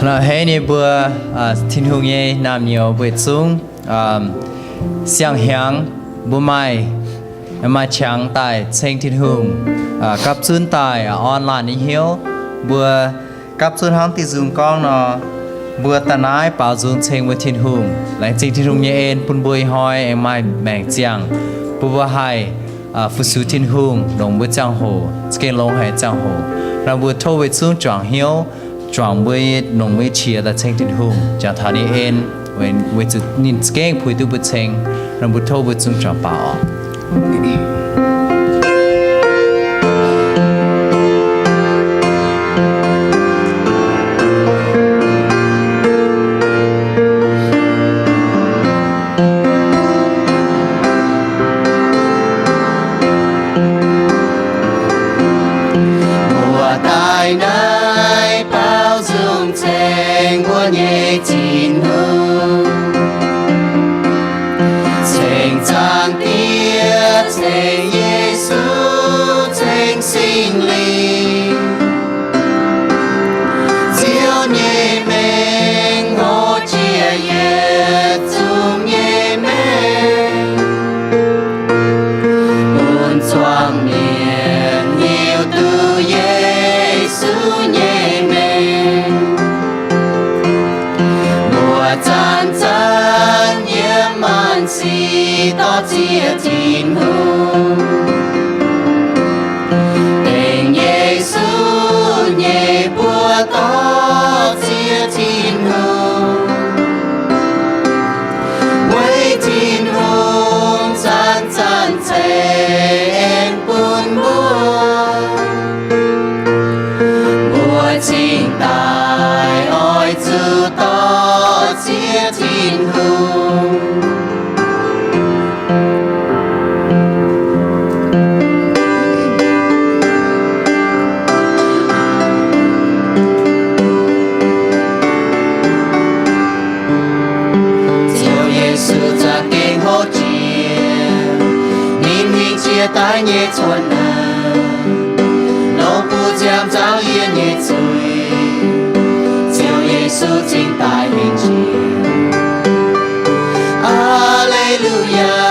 A'hneiv nyei mbuo Tin-Hungh nyei naamh nyouz mbuo yietc zungv, siang-hnyangx mbuo maaih, maaih qangx daaih ceng Tin-Hungh, gapv zunv daaih online nyei hnyouv. Mbuo gapv zunv hnangv diuh nzung gorngv nor, mbuo daaih naaiv baaux nzung ceng mbuo Tin-Hungh, laengz zingh Tin-Hungh nyei en bun mbuo ih hnoi aengx maaih maengc ziangh bun mbuo haih fu-sux Tin-Hungh longc mbuo ziangh hoc, za'gengh longx haic ziangh hoc. Nor mbuo tov mbuo zungv juangc hnyouv, juangc mbuo longc mbuo nyei qiex daaih ceng Tin-Hungh, jangx taux ninh en, weic zuqc ninh za'gengh puix duqv mbuo ceng. Nor mbuo tov mbuo zungv juangc baac oc. Mbuo daaih naaiv baaux nzung ceng mbuo nyei Tin-Hungh, ceng Zaangc Diex, ceng Yesu, ceng Singx Lingh. Ziouv nyei mengh hoqc jiex yietc zungv nyei mengh, bun zuangx mienh hiuv duqv Yesu nyei mengh. Mbuo zanc-zanc yiem maanc sic dorh ziex Tin-Hungh, dengv Yesu nyei buoz dorh ziex Tin-Hungh. Weic Tin-Hungh zanc-zanc ceix aengx bun mbuo, mbuo cingx daaih oix zuqc dorh ziex Tin-Hungh. Ziouv Yesu za'gengh hoqc jiex ninh hingh jiex daaih nyei cuotv naaiv, longc buoz nziaamv nzauh yie nyei zuiz. Ziouv Yesu cingx daaih hingh jiex. Aa^le^lu^yaa,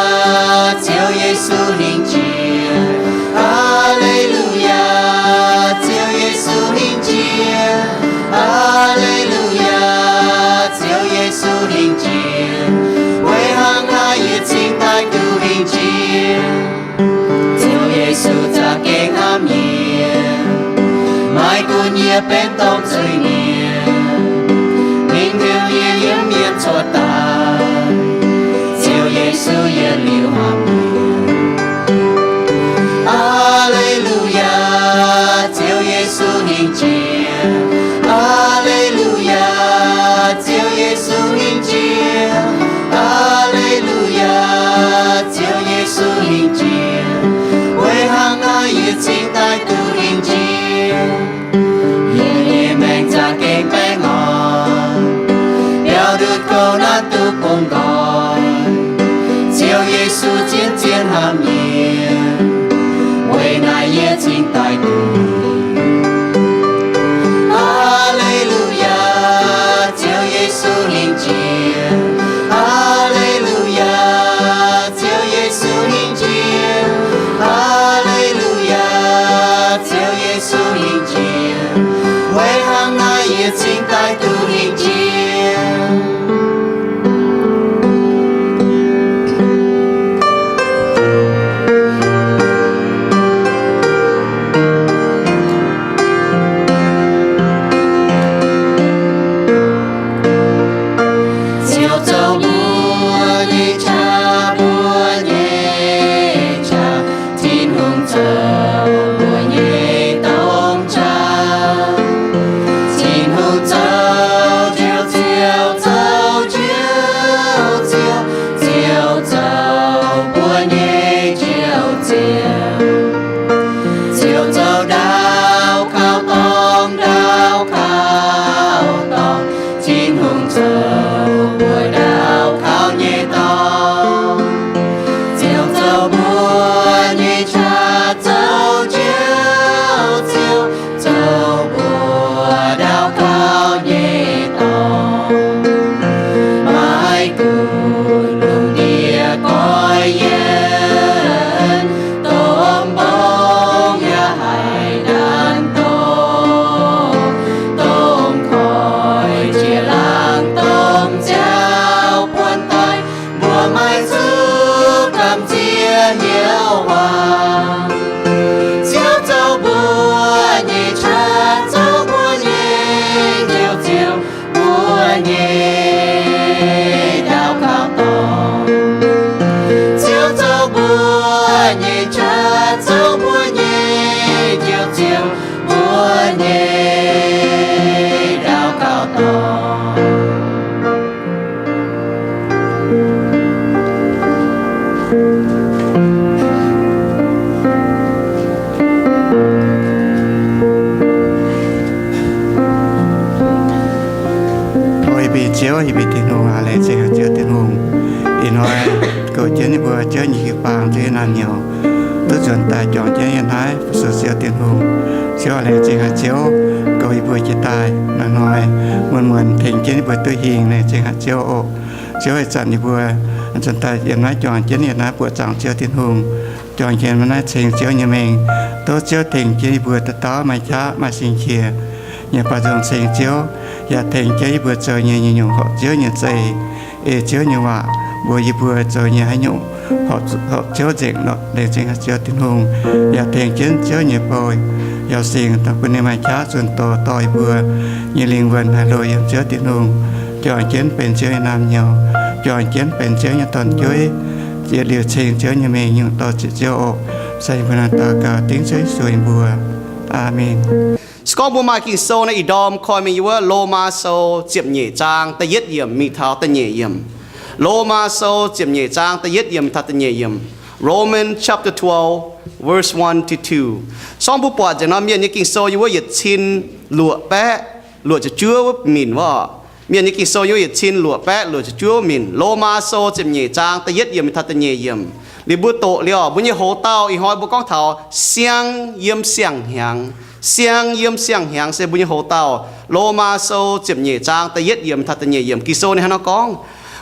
Ziouv Yesu hingh jiex. Aa^le^lu^yaa, Ziouv Yesu hingh jiex. Aa^le^lu^yaa, Ziouv Yesu hingh jiex. Weic hnangv naaiv yie cingx daaih duqv hingh jiex. Ziouv Yesu za'gengh hnamv yie, maiv gunv yie benx domh nzuih mienh, ninh heuc yie yiem mienh cuotv daaih. Ziouv Yesu yietc liuz hnamv yie. Aa^le^lu^yaa, Ziouv Yesu hingh jiex. Aa^le^lu^yaa, Ziouv Yesu hingh jiex. Aa^le^lu^yaa, Ziouv Yesu hingh jiex. Weic hnangv naaiv yie cingx daaih duqv hingh jiex. Yie nyei maengc za'gengh Beiv Ziouv, yie beiv Tin-Hungh aac, laengz zingh haic Ziouv Tin-Hungh. Ih hnoi goux jienv yie mbuo Ziouv nyei jiu-baang, Ziouv nyei naamh nyouz, duqv nzuonx daaih juangc jienv yiem naaiv fu-sux Ziouv Tin-Hungh. Ziouv aac, laengz zingh haic Ziouv, goux yie mbuo jiex daaih hnoi-hnoi, muonz-muonz tengx jienv yie mbuo duqv hingh. Laengz zingh haic Ziouv oc. Ziouv ih zanc yie mbuo nzuonx daaih yiem naaiv juangc jienv yiem naaiv buoqc zaangc Ziouv Tin-Hungh, juangc jienv naaiv ceng Ziouv nyei mengh. Tov Ziouv tengx jienv yie mbuo dauh dauh maaih qaqv maaih singx qiex, yaac baac nzung ceng Ziouv, yaac tengx jienv yie mbuo zoux nyei nyungc-nyungc horpc Ziouv nyei zeih, ei Ziouv nyei waac mbuox yie mbuo zoux nyei haaix nyungc horpc Ziouv nzengc nor. Laengz zingh haic Ziouv Tin-Hungh, yaac tengx jienv Ziouv nyei bou, yaac singx daaih bun ninh maaih qaqv zunh doz dorh yie mbuo nyei lingh wuonh haih hlo yiem Ziouv Tin-Hungh, juangc jienv benx Ziouv nyei naamh nyouz, juangc jienv benx Ziouv nyei dorn-jueiv, yietc liuz ceng Ziouv nyei mengh nyungc dorh zieqc Ziouv oc. Se yie mbuo naaiv daux gaux dengv Ziouv Yesu nyei mbuox. Aamen. Se gorngv mbuo maaih Ging-Sou naaiv, ih ndorm koi mingh yiem wuov Lomaa Sou ziepc nyeic zaang da'yietv yiemc mingh taux da'nyeic yiemc. Lomaa Sou ziepc nyeic zaang da'yietv yiemc mingh taux da'nyeic yiemc. Romans chapter twelve, verse one to two. Se gorngv mbuo buatc nzengc nor, Mienh nyei Ging-Sou yiem wuov yietc cin luoqc baeqv luoqc ziepc juov wuov minc wuov. Mienh nyei Ging-Sou yiem wuov yietc cin luoqc baeqv luoqc ziepc juov wuov minc. Lomaa Sou ziepc nyeic zaang da'yietv yiemc mingh taux da'nyeic yiemc. Liuz mbuo doqc liuz oc, mbuo nyei hoz dauh ih hnoi mbuo gorngv taux siang yiem siang-hnyangx. Siang yiem siang-hnyangx se mbuo nyei hoz dauh. Lomaa Sou ziepc nyeic zaang da'yietv yiemc mingh taux da'nyeic yiemc. Ging-Sou ninh hnangv naaiv gorngv,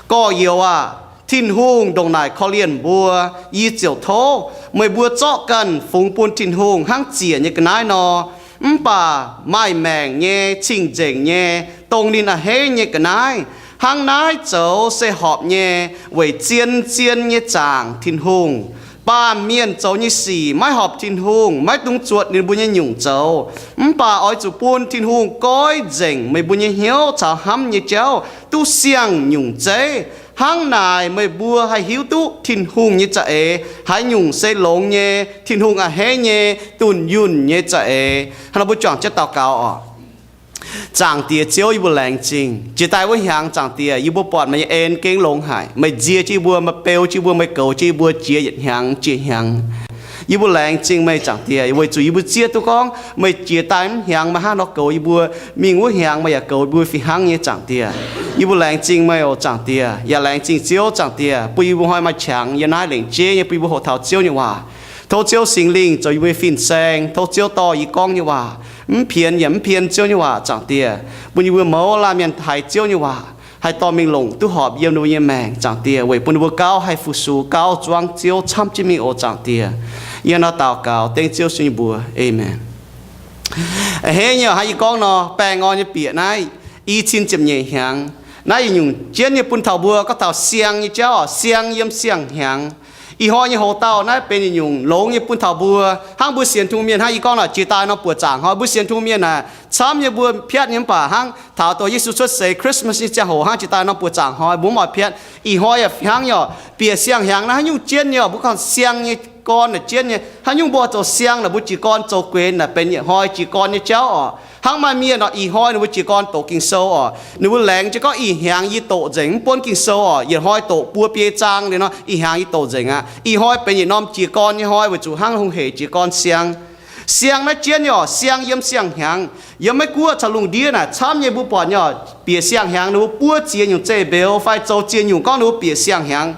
Gorx-youz aah! Tin-Hungh ndongc naaic korv-lienh mbuo. Yie ziouc tov meih mbuo zorqv ganh fungx bun Tin-Hungh hnangv ziec nyei ga'naaiv nor, mv baac maaih maengc nyei, cing-nzengc nyei, dongh ninh a'hneiv nyei ga'naaiv. Hnangv naaiv zoux se horpc nyei weic zien-zien nyei zaangc Tin-Hungh. Baamh mienh zoux nyei sic maiv horpc Tin-Hungh, maiv dungx zuotc ninh mbuo nyei nyungc zoux. Mv baac oix zuqc bun Tin-Hungh goiv nzengc meih mbuo nyei hnyouv caux hnamv nyei jauv duqv siang-nyungc zeiv. Hnangv naaic meih mbuo haih hiuv duqv Tin-Hungh nyei za'eix haaix nyungc se longx nyei, Tin-Hungh a'hneiv nyei, dunh yunh nyei za'eix. Hnangv nor mbuo juangc jienv daux gaux oc. Zaangc Diex Ziouv, yie mbuo laengz zingh jiex daaih wuov hnyangx. Zaangc Diex, yie mbuo buatc meih nyei en gengh longx haic. Meih nzie jienv yie mbuo, meih beu jienv yie mbuo, meih goux jienv yie mbuo jiex yietc hnyangx jiex hnyangx. Yie mbuo laengz zingh meih, Zaangc Diex, weic zuqc yie mbuo zieqv duqv gorngv meih jiex daaih wuov hnyangx meih hnangv nor goux yie mbuo, mingh wuov hnyangx meih yaac goux yie mbuo fih hnangv nyei, Zaangc Diex. Yie mbuo laengz zingh meih oc, Zaangc Diex, yaac laengz zingh Ziouv, Zaangc Diex, bun yie mbuo hnoi maaih qangx yiem naaiv lengc jeiv nyei bun yie mbuo hoqc taux Ziouv nyei waac. Tov Ziouv Singx Lingh zoux yie mbuo nyei fin-saeng. Tov Ziouv dorh yie gorngv nyei waac mv pienx yaac mv pien Ziouv nyei waac, Zaangc Diex, bun yie mbuo mouz laanh mienh haiz Ziouv nyei waac haih dorh mingh longc duqv horpc yiem ninh mbuo nyei maengc, Zaangc Diex, weic bun ninh mbuo gauh haih fu-sux, gauh zuangv Ziouv camv jienv mingh oc, Zaangc Diex. Yie nor daux gaux dengv Ziouv Yesu nyei mbuox. Aamen. A'hneiv nyei oc, hnangv yie gorngv nor, baengh orn nyei bieqc naaiv i cin ziepc nyeic hnyangx. Naaiv yietc nyungc jienv nyei bun taux mbuo gorngv taux siang nyei jauv oc, siang yiem siang-hnyangx. Ih hnoi nyei hoc-dauh naaiv benx yietc nyungc longx nyei bun taux mbuo. Hnangv mbuo sienx Tin-Hungh mienh hnangv yie gorngv naaic, jiex daaih norm buoqc zaangc hnoi mbuo sienx Tin-Hungh mienh naaic camv nyei mbuo piatv nyei, mv baac hnangv taux dongh Yesu cuotv seix Christmas nyei ziangh hoc hnangv jiex daaih norm buoqc zaangc hnoi mbuo mv oix piatv. Ih hnoi yaac hnangv nyei oc, bieqc siang-hnyangx naaiv haaix nyungc jienv nyei oc, mbuo gorngv siang nyei gorn naaic jienv nyei. Haaix nyungc mbuo zoux siang naaic mbuo jiez gorn zoux guenx naaic benx yietc hnoi jiez gorn nyei jauv oc. Hnangv maaih mienh oc, ih hnoi ninh mbuo jiez gorn doqc Ging-Sou oc, ninh mbuo laengz jienv gorngv ih hnyangx yie doqc nzengc mv buonv Ging-Sou oc, yietc hnoi doqc buo biei zaang liuz nor, ih hnyangx yie doqc nzengc aqv. Ih hnoi benx yietc norm jiez gorn nyei hnoi weic zuqc hnangv hungh heic jiez gorn siang. Siang naaiv jienv nyei oc, siang yiem siang-hnyangx. Yiem Meiv Guoqv caux lungh ndiev naaic camv nyei mbuo buatc nyei oc, bieqc siang-hnyangx ninh mbuo buov ziex nyungc zeiv-mbeux fai zoux ziex nyungc gorngv ninh mbuo bieqc siang-hnyangx.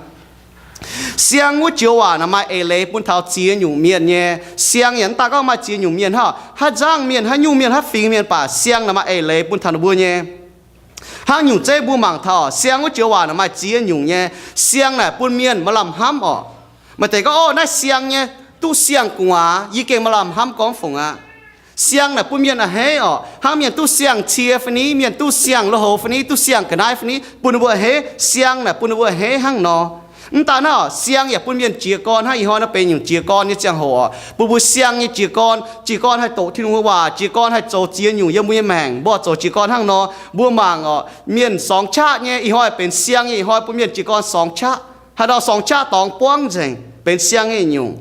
Siang wuov joux waac naaic maaih eix leiz bun taux ziex nyungc mienh nyei. Siang yaac mv daaih gorngv maaih ziex nyungc mienh hnangv, haaix nzangv mienh, haaix nyungc mienh, haaix fingx mienh baac siang naaic maaih eix leiz bun taux ninh mbuo nyei. Hnangv nyungc zeiv mbuo mangc taux siang wuov joux waac naaic maaih ziex nyungc nyei. Siang naaic bun mienh maaih lamh hnamv oc. Maaih deix gorngv, Ov, naaiv siang nyei, duqv siang-gu'nguaaz, yie gengh maaih lamh hnamv gorngv fungc aqv. Siang naaic bun mienh a'hneiv oc. Hnangv mienh duqv siang-cie fai ni, mienh duqv siang-lo houx fai ni, duqv siang-ga'naaiv fai ni, bun ninh mbuo a'hneiv. Siang naaic bun ninh mbuo a'hneiv hnangv nor. Mv daaih naaiv oc, siang yaac bun mienh jiez gorn hnangv ih hnoi nor benx nyungc jiez gorn nyei ziangh hoc oc. Bun mbuo siang nyei jiez gorn, jiez gorn haih doqc Tin-Hungh nyei waac, jiez gorn haih zoux ziex nyungc yiem mbuo nyei maengc. Mbuo oix zoux jiez gorn hnangv nor, mbuo mangc oc, mienh sorngx qaqv nyei. Ih hnoi benx siang nyei ih hnoi bun mienh jiez gorn sorngx qaqv. Haaix dauh sorngx qaqv dorngx buangv nzengc, benx siang nyei nyungc.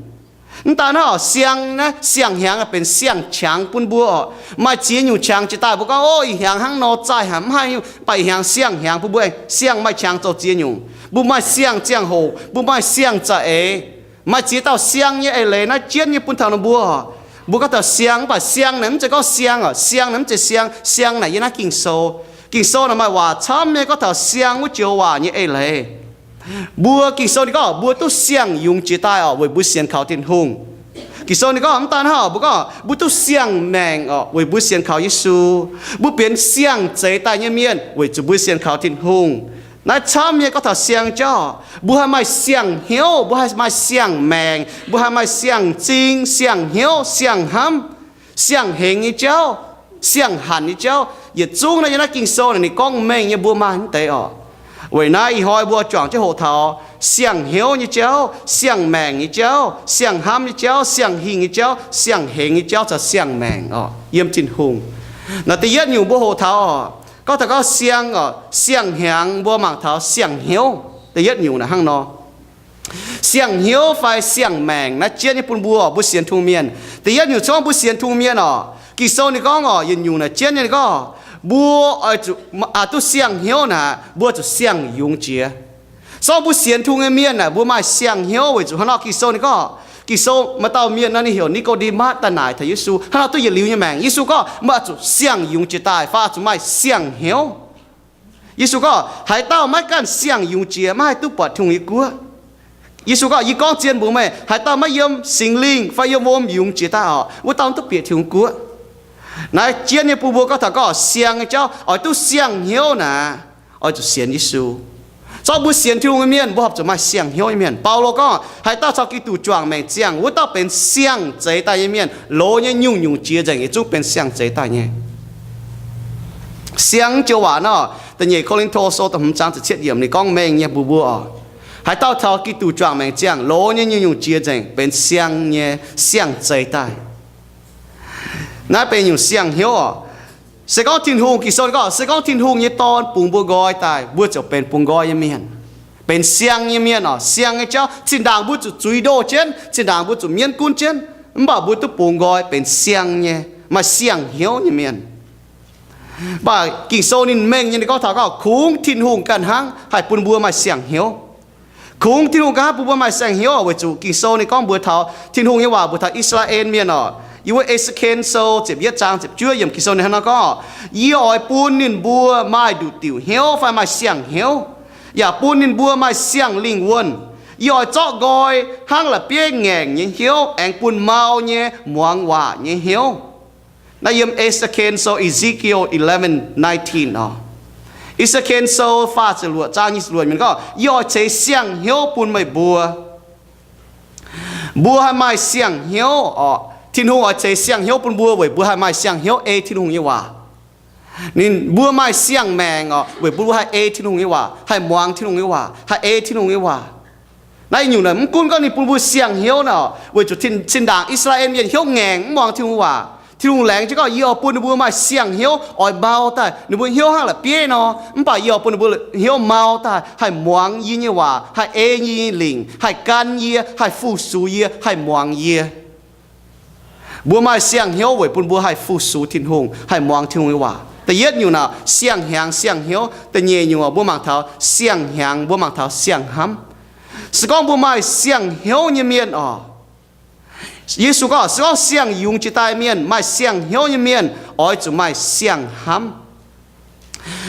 Mv daaih naaiv oc, siang naaiv siang-hnyangx benx siang-qangx bun mbuo oc. Maaih ziex nyungc qangx jiex daaih mbuo gorngv, Ov, ih hnyangx hnangv nor zaih haic, mv haih nyungc, mv baac ih hnyangx siang-hnyangx bun mbuo aengx siang maaih qangx zoux ziex nyungc. Mbuo maaih siang ziangh hoc, mbuo maaih siang-za'eix. Maaih ziex dauh siang nyei eix leiz naaiv jienv nyei bun taux ninh mbuo oc. Mbuo gorngv taux siang, mv baac siang naaic mv zeiz gorngv siang oc. Siang naaic mv zeiz siang. Siang naaic yiem naaiv Ging-Sou. Ging-Sou naaic maaih waac camv nyei gorngv taux siang wuov joux waac nyei eix leiz. Mbuo Ging-Sou ninh gorngv mbuo duqv siang-yungz jiex daaih oc, weic mbuo sienx kaux Tin-Hungh. Ging-Sou ninh gorngv mv daan hnangv, mbuo gorngv mbuo duqv siang-maengc oc, weic mbuo sienx kaux Yesu. Mbuo benx siang-zeix daaih nyei mienh weic zuqc mbuo sienx kaux Tin-Hungh. Naaiv camv nyei gorngv taux siang nyei jauv. Mbuo haih maaih siang-hnyouv, mbuo haih maaih siang-maengc, mbuo haih maaih siang-zing, siang-hnyouv, siang-hnamv, siang-hengx nyei jauv, siang-hanc nyei jauv. Yietc zungv naaiv yiem naaiv Ging-Sou naaic ninh gorngv mengh nyei mbuo maaih mv deix oc. Weic naaiv ih hnoi mbuo juangc jienv hoqc taux siang-hnyouv nyei jauv, siang-maengc nyei jauv, siang-hnamv nyei jauv, siang-hingh nyei jauv, siang-hengx nyei jauv caux siang-maengc oc yiem Tin-Hungh. Naaiv da'yietv nyungc mbuo hoqc taux oc, gorngv taux gorngv siang oc, siang-hnyangx mbuo mangc taux siang-hnyouv. Da'yietv nyungc naaic hnangv nor. Siang-hnyouv fai siang-maengc naaiv jienv nyei bun mbuo, mbuo sienx Tin-Hungh mienh. Da'yietv nyungc, gorngv mbuo sienx Tin-Hungh mienh oc, Ging-Sou ninh gorngv oc, yietc nyungc naaic jienv nyei ninh gorngv mbuo oix zuqc aqc duqv siang-hnyouv naaic, mbuo zuqc siang-yungz jiex. Zorqv mbuo sienx Tin-Hungh nyei mienh naaic, mbuo maaih siang-hnyouv weic zuqc hnangv nor Ging-Sou ninh gorngv, Ging-Sou maaih dauh mienh nor ninh heuc Ni^ko^nde^matv daaih naaic taux Yesu, hnangv nor duqv yietc liuz nyei maengc. Yesu gorngv meih oix zuqc siang-yungz jiex daaih fai oix zuqc maaih siang-hnyouv. Yesu gorngv haaix dauh maiv ganh siang-yungz jiex, maiv haih duqv buatc Tin-Hungh nyei guoqv. Yesu gorngv, yie gorngv zien mbuox meih, haaix dauh maiv yiem Singx Lingh fai yiem wuom yungz jiex daaih oc, wuov dauh mv duqv bieqc Tin-Hungh guoqv. Naaiv jienv nyei bun mbuo gorngv taux gorngv siang nyei jauv oix duqv siang-hnyouv naaic, oix zuqc sienx Yesu. Zorqv mbuo sienx Tin-Hungh nyei mienh, mbuo horpc zuqc maaih siang-hnyouv nyei mienh. Baulo gorngv haaix dauh caux Giduc juangc maengc ziangh, wuov dauh benx siang-zeix daaih nyei mienh, loz nyei nyungc-nyungc jiex nzengc yietc zungv benx siang-zeix daaih nyei. Siang joux waac nor, da'nyeic Ko^lin^to Sou da'hmz zaang ziepc cietv yiemc ninh gorngv mengh nyei mbuox mbuo oc, haaix dauh caux Giduc juangc maengc ziangh, loz nyei nyungc-nyungc jiex nzengc benx siang nyei, siang-zeix daaih. Naaiv benx nyungc siang-hnyouv oc. Se gorngv Tin-Hungh, Ging-Sou gorngv se gorngv Tin-Hungh nyei Dorn bungx mbuo nqoi daaih, mbuo ziouc benx bungx nqoi nyei mienh, benx siang nyei mienh oc. Siang nyei jauv zinh ndaangc mbuo zuqc zuiz ndoh jienv, zinh ndaangc mbuo zuqc mienv gunv jienv, mv baac mbuo duqv bungx nqoi benx siang nyei, maaih siang-hnyouv nyei mienh. Mv baac Ging-Sou ninh mengh nyei ninh gorngv taux gorngv kungx Tin-Hungh ganh hnangv haih bun mbuo maaih siang-hnyouv. Kungx Tin-Hungh ganh hnangv bun mbuo maaih siang-hnyouv weic zuqc Ging-Sou ninh gorngv mbuox taux, Tin-Hungh nyei waac mbuox taux I^saa^laa^en mienh oc, yiem wuov Eix^se^ken Sou ziepc yietv zaang ziepc juov yiemc Ging-Sou ninh hnangv nor gorngv, Yie oix bun ninh mbuo maaih nduqc diuc hnyouv fai maaih siang-hnyouv, yaac bun ninh mbuo maaih siang-lingh wuonh. Yie oix zorqv nqoi hnangv la'bieiv ngaengc nyei hnyouv aengx bun mau nyei muangx waac nyei hnyouv. Naaiv yiem Eix^se^ken Sou, Ezekiel eleven nineteen oc. Eix^se^ken Sou faah ziepc luoqc zaang nyic ziepc luoqc yiemc gorngv, Yie oix ceix siang-hnyouv bun meih mbuo. Mbuo haih maaih siang-hnyouv oc. Tin-Hungh oix ceix siang-hnyouv bun mbuo weic mbuo haih maaih siang-hnyouv ei Tin-Hungh nyei waac. Ninh, mbuo maaih siang-maengc oc weic mbuo haih ei Tin-Hungh nyei waac, haih muangx Tin-Hungh nyei waac, haih ei Tin-Hungh nyei waac. Naaiv nyungc naaic mv gunv gorngv ninh bun mbuo siang-hnyouv naaic, weic zuqc zinh ndaangc I^saa^laa^en mienh hnyouv ngaengc mv muangx Tin-Hungh waac. Tin-Hungh laengz jienv gorngv, Yie oix bun ninh mbuo maaih siang-hnyouv oix mau daaih, ninh mbuo hnyouv hnangv la'bieiv nor, mv baac yie oix bun ninh mbuo hnyouv mau daaih, haih muangx yie nyei waac, haih ei yie nyei lingc, haih gan yie, haih fu-sux yie, haih muangx yie. Mbuo maaih siang-hnyouv weic bun mbuo haih fu-sux Tin-Hungh, haih muangx Tin-Hungh nyei waac. Da'yietv nyungc naaic siang-hnyangx siang-hnyouv. Da'nyeic nyungc mbuo mangc taux siang-hnyangx, mbuo mangc taux siang-hnamv. Se gorngv mbuo maaih siang-hnyouv nyei mienh oc, Yesu gorngv se gorngv siang-yungz jiex daaih mienh, maaih siang-hnyouv nyei mienh oix zuqc maaih siang-hnamv.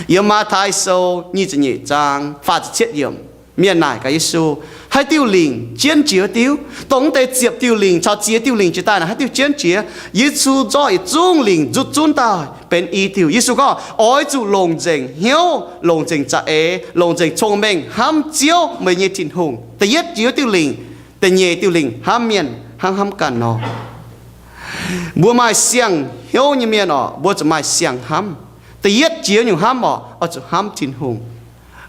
Yiem Matv^tai Sou nyic ziepc nyeic zaang faah ziepc cietv yiemc, mienh naaic gaax Yesu, Haaix diuh lingc jienv jiex diuv? Dongh mv deix ziepc diuh lingc caux ziex diuh lingc jiex daaih naaic haaix diuh jienv jiex? Yesu zorqv yietc zungv lingc nzutv zunv daaih benx i diuh. Yesu gorngv, Oix zuqc longc nzengc hnyouv, longc nzengc za'eix, longc nzengc cong-mengh hnamv Ziouv, meih nyei Tin-Hungh. Da'yietv jiex diuh lingc. Da'nyeic diuh lingc, hnamv mienh hnangv hnamv ganh nor. Mbuo maaih siang-hnyouv nyei mienh oc, mbuo zuqc maaih siang-hnamv. Da'yietv jiex nyungc hnamv oc, oix zuqc hnamv Tin-Hungh,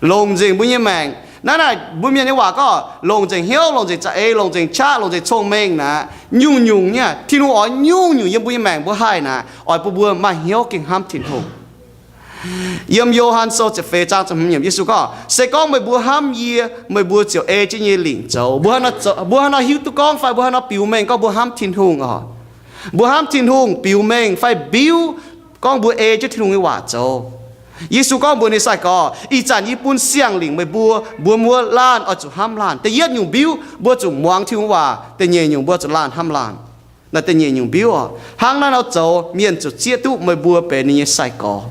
longc nzengc mbuo nyei maengc. Naaiv naaic mbuo mienh nyei waac gorngv longc nzengc hnyouv, longc nzengc za'eix, longc nzengc qaqv, longc nzengc cong-mengh naaic, nyungc-nyungc nyei Tin-Hungh oix nyungc-nyungc yiem mbuo nyei maengc mbuo haih naaic, oix bun mbuo maaih hnyouv gengh hnamv Tin-Hungh. Yiem Yo^han Sou ziepc feix zaang ziepc hmz yiemc Yesu gorngv, Se gorngv meih mbuo hnamv yie, meih mbuo ziouc ei jienv yie nyei lingc zoux. Mbuo hnangv nor hiuv duqv gorngv fai mbuo hnangv nor biux mengh gorngv mbuo hnamv Tin-Hungh oc? Mbuo hnamv Tin-Hungh biux mengh fai biuv gorngv mbuo ei jienv Tin-Hungh nyei waac zoux. Yesu gorngv mbuox ninh nyei sai-gorx, Ih zanc yie bun siang-lingc meih mbuo, mbuo muoz laanh oix zuqc hnamv laanh. Da'yietv nyungc mbiuv mbuo zuqc muangx Tin-Hungh waac. Da'nyeic nyungc mbuo zuqc laanh hnamv laanh. Naaiv da'nyeic nyungc mbiuv oc. Hnangv naaiv nor zoux mienh zuqc zieqv duqv meih mbuo benx ninh nyei sai-gorx.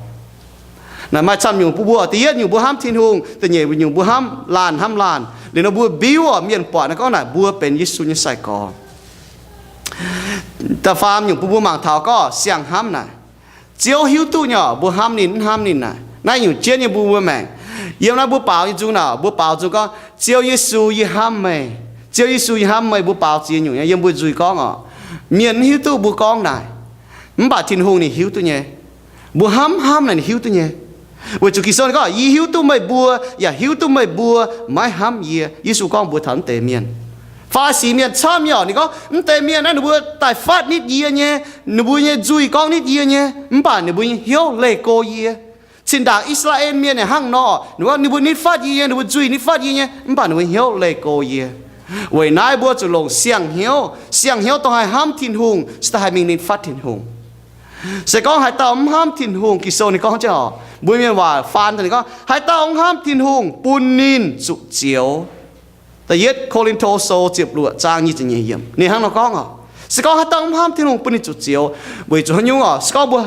Naaic maaih camv nyungc bun mbuo. Da'yietv nyungc mbuo hnamv Tin-Hungh, da'nyeic nyungc mbuo hnamv laanh hnamv laanh. Liuz nor mbuo mbiuv orqc, mienh buatc naaiv gorngv naaic mbuo benx Yesu nyei sai-gorx. Da'faam nyungc bun mbuo mangc taux gorngv siang-hnamv naaic, Ziouv hiuv duqv nyei orqc, mbuo hnamv ninh mv hnamv ninh naaic. Naaiv nyungc jienv nyei bun mbuo maengc. Yiem naaiv mbuo baaux nyei nzung naaic, mbuo baaux nzung gorngv, Ziouv Yesu, yie hnamv meih. Ziouv Yesu, yie hnamv meih. Mbuo baaux ziex nyungc nyei yiem mbuo nzuih gorngv orqc. Mienh mv hiuv duqv mbuo gorngv naaic, mv baac Tin-Hungh ninh hiuv duqv nyei. Mbuo hnamv hnamv naaic ninh hiuv duqv nyei. Weic zuqc Ging-Sou ninh gorngv, Yie hiuv duqv meih mbuo, yaac hiuv duqv meih mbuo maiv hnamv yie. Yesu gorngv mbuox taux mv deix mienh. Faa^li^si mienh camv nyei orqc, ninh gorngv, Mv deix mienh naaiv ninh mbuo daaih fatv nitv yie nyei, ninh mbuo nyei nzuih gorngv nitv yie nyei, mv baac ninh mbuo nyei hnyouv leih go yie. Zinh ndaangc I^saa^laa^en Mienh yaac hnangv nor, ninh mbuo nitv fatv yie nyei, ninh mbuo nzuih nitv fatv yie nyei, mv baac ninh mbuo hnyouv leih go yie. Weic naaiv mbuo zuqc longc siang-hnyouv. Siang-hnyouv dongh haih hnamv Tin-Hungh, se daaih haih mingh nitv fatv Tin-Hungh. Se gorngv haaix dauh mv hnamv Tin-Hungh, Ging-Sou ninh gorngv jienv orqc, mbuo mienh waac faan daaih ninh gorngv, Haaix dauh mv hnamv Tin-Hungh, bun ninh zuqc zioux. Da'yietv Ko^lin^to Sou ziepc luoqc zaang nyic ziepc nyeic yiemc ninh hnangv nor gorngv orqc. Se gorngv haaix dauh mv hnamv Tin-Hungh, bun ninh zuqc zioux. Weic zuqc haaix nyungc orqc? Se gorngv mbuo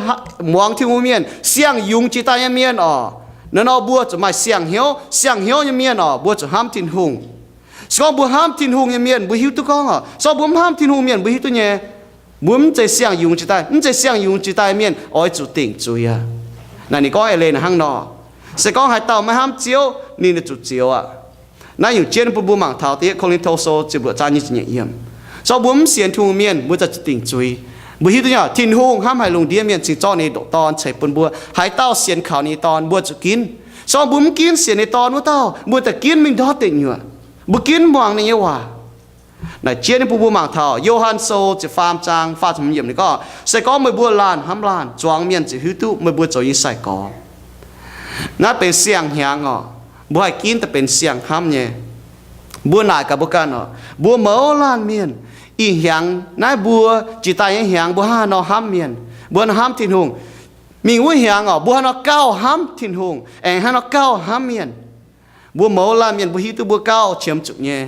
muangx Tin-Hungh mienh, siang-yungz jiex daaih nyei mienh orqc, naaiv nor mbuo zuqc maaih siang-hnyouv. Siang-hnyouv nyei mienh orqc, mbuo zuqc hnamv Tin-Hungh. Se gorngv mbuo hnamv Tin-Hungh nyei mienh, mbuo hiuv duqv gorngv orqc. Se gorngv mbuo mv hnamv Tin-Hungh mienh, mbuo hiuv duqv nyei. Mbuo mv zeiz siang-yungz jiex daaih, mv zeiz siang-yungz jiex daaih mienh oix zuqc dingc zuiz aqv. Naaic ninh gorngv eix leiz naaic hnangv nor, se gorngv haaix dauh maiv hnamv Ziouv, ninh zuqc zioux aqv. Naaiv nyungc jienv bun mbuo mangc taux da'yietv Ko^lin^to Sou ziepc luoqc zaang nyic ziepc nyeic yiemc. Se gorngv mbuo mv sienx Tin-Hungh mienh, mbuo zuqc dingc zuiz. Mbuo hiuv duqv nyei, Tin-Hungh hnamv haic lungh ndiev mienh cingx zorqv ninh nyei ndoqc Dorn ceix bun mbuo. Haaix dauh sienx kaux ninh nyei Dorn, mbuo zuqc ginv. Se gorngv mbuo mv ginv sienx ninh nyei Dorn wuov dauh, mbuo daaih ginv mingh ndortv deic nyuoqc. Mbuo ginv muangx ninh nyei waac. Naaic jienv bun mbuo mangc taux Yo^han Sou ziepc faam zaang faah ziepc hmz yiemc ninh gorngv, Se gorngv meih mbuo laanh hnamv laanh, zuangx mienh ziouc hiuv duqv meih mbuo zoux yie sai-gorx. Naaiv benx siang-hnyangx orqc. Mbuo haih ginv daaih benx siang-hnamv nyei. Mbuo naaic gaax mbuo ganh orqc, mbuo mouz laanh mienh, ih hnyangx naaiv mbuo jiex daaih nyei hnyangx mbuo hnangv haaix nor hnamv mienh, mbuo hnangv haaix nor hnamv Tin-Hungh. Mingh wuov hnyangx orqc, mbuo hnangv haaix nor gauh hnamv Tin-Hungh, aengx hnangv haaix nor gauh hnamv mienh. Mbuo mouz laanh mienh mbuo hiuv duqv mbuo gauh qiemx zuqc nyei.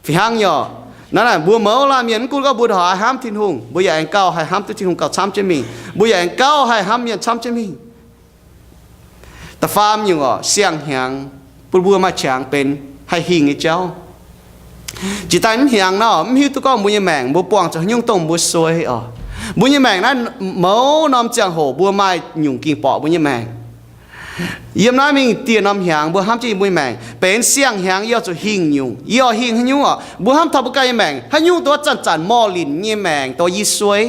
Fih hnangv nyei orqc, naaiv naaic mbuo mouz laanh mienh mv gunv gorngv mbuo ndongc haaix hnamv Tin-Hungh, mbuo yaac aengx gauh haih hnamv duqv Tin-Hungh gauh camv jienv mingh. Mbuo yaac aengx gauh haih hnamv mienh camv jienv mingh. Da'faam nyungc orqc, siang-hnyangx bun mbuo maaih qangx benx haih hingh nyei jauv. Jiex daaih mv hnyangx nor, mv hiuv duqv gorngv mbuo nyei maengc mbuo buangh zuqc haaix nyungc dongh mbuo suei orqc. Mbuo nyei maengc naaiv mouz norm ziangh hoc mbuo maaih nyungc ging borqc mbuo nyei maengc. Yiem naaiv mingh dieh norm hnyangx mbuo hnamv jienv yie mbuo nyei maengc benx siang-hnyangx, yie oix zuqc hingh nyungc. Yie oix hingh haaix nyungc orqc? Mbuo hnamv taux mbuo ganh nyei maengc, haaix nyungc duqv zanc-zanc morh linc nyei maengc dongh yie suei?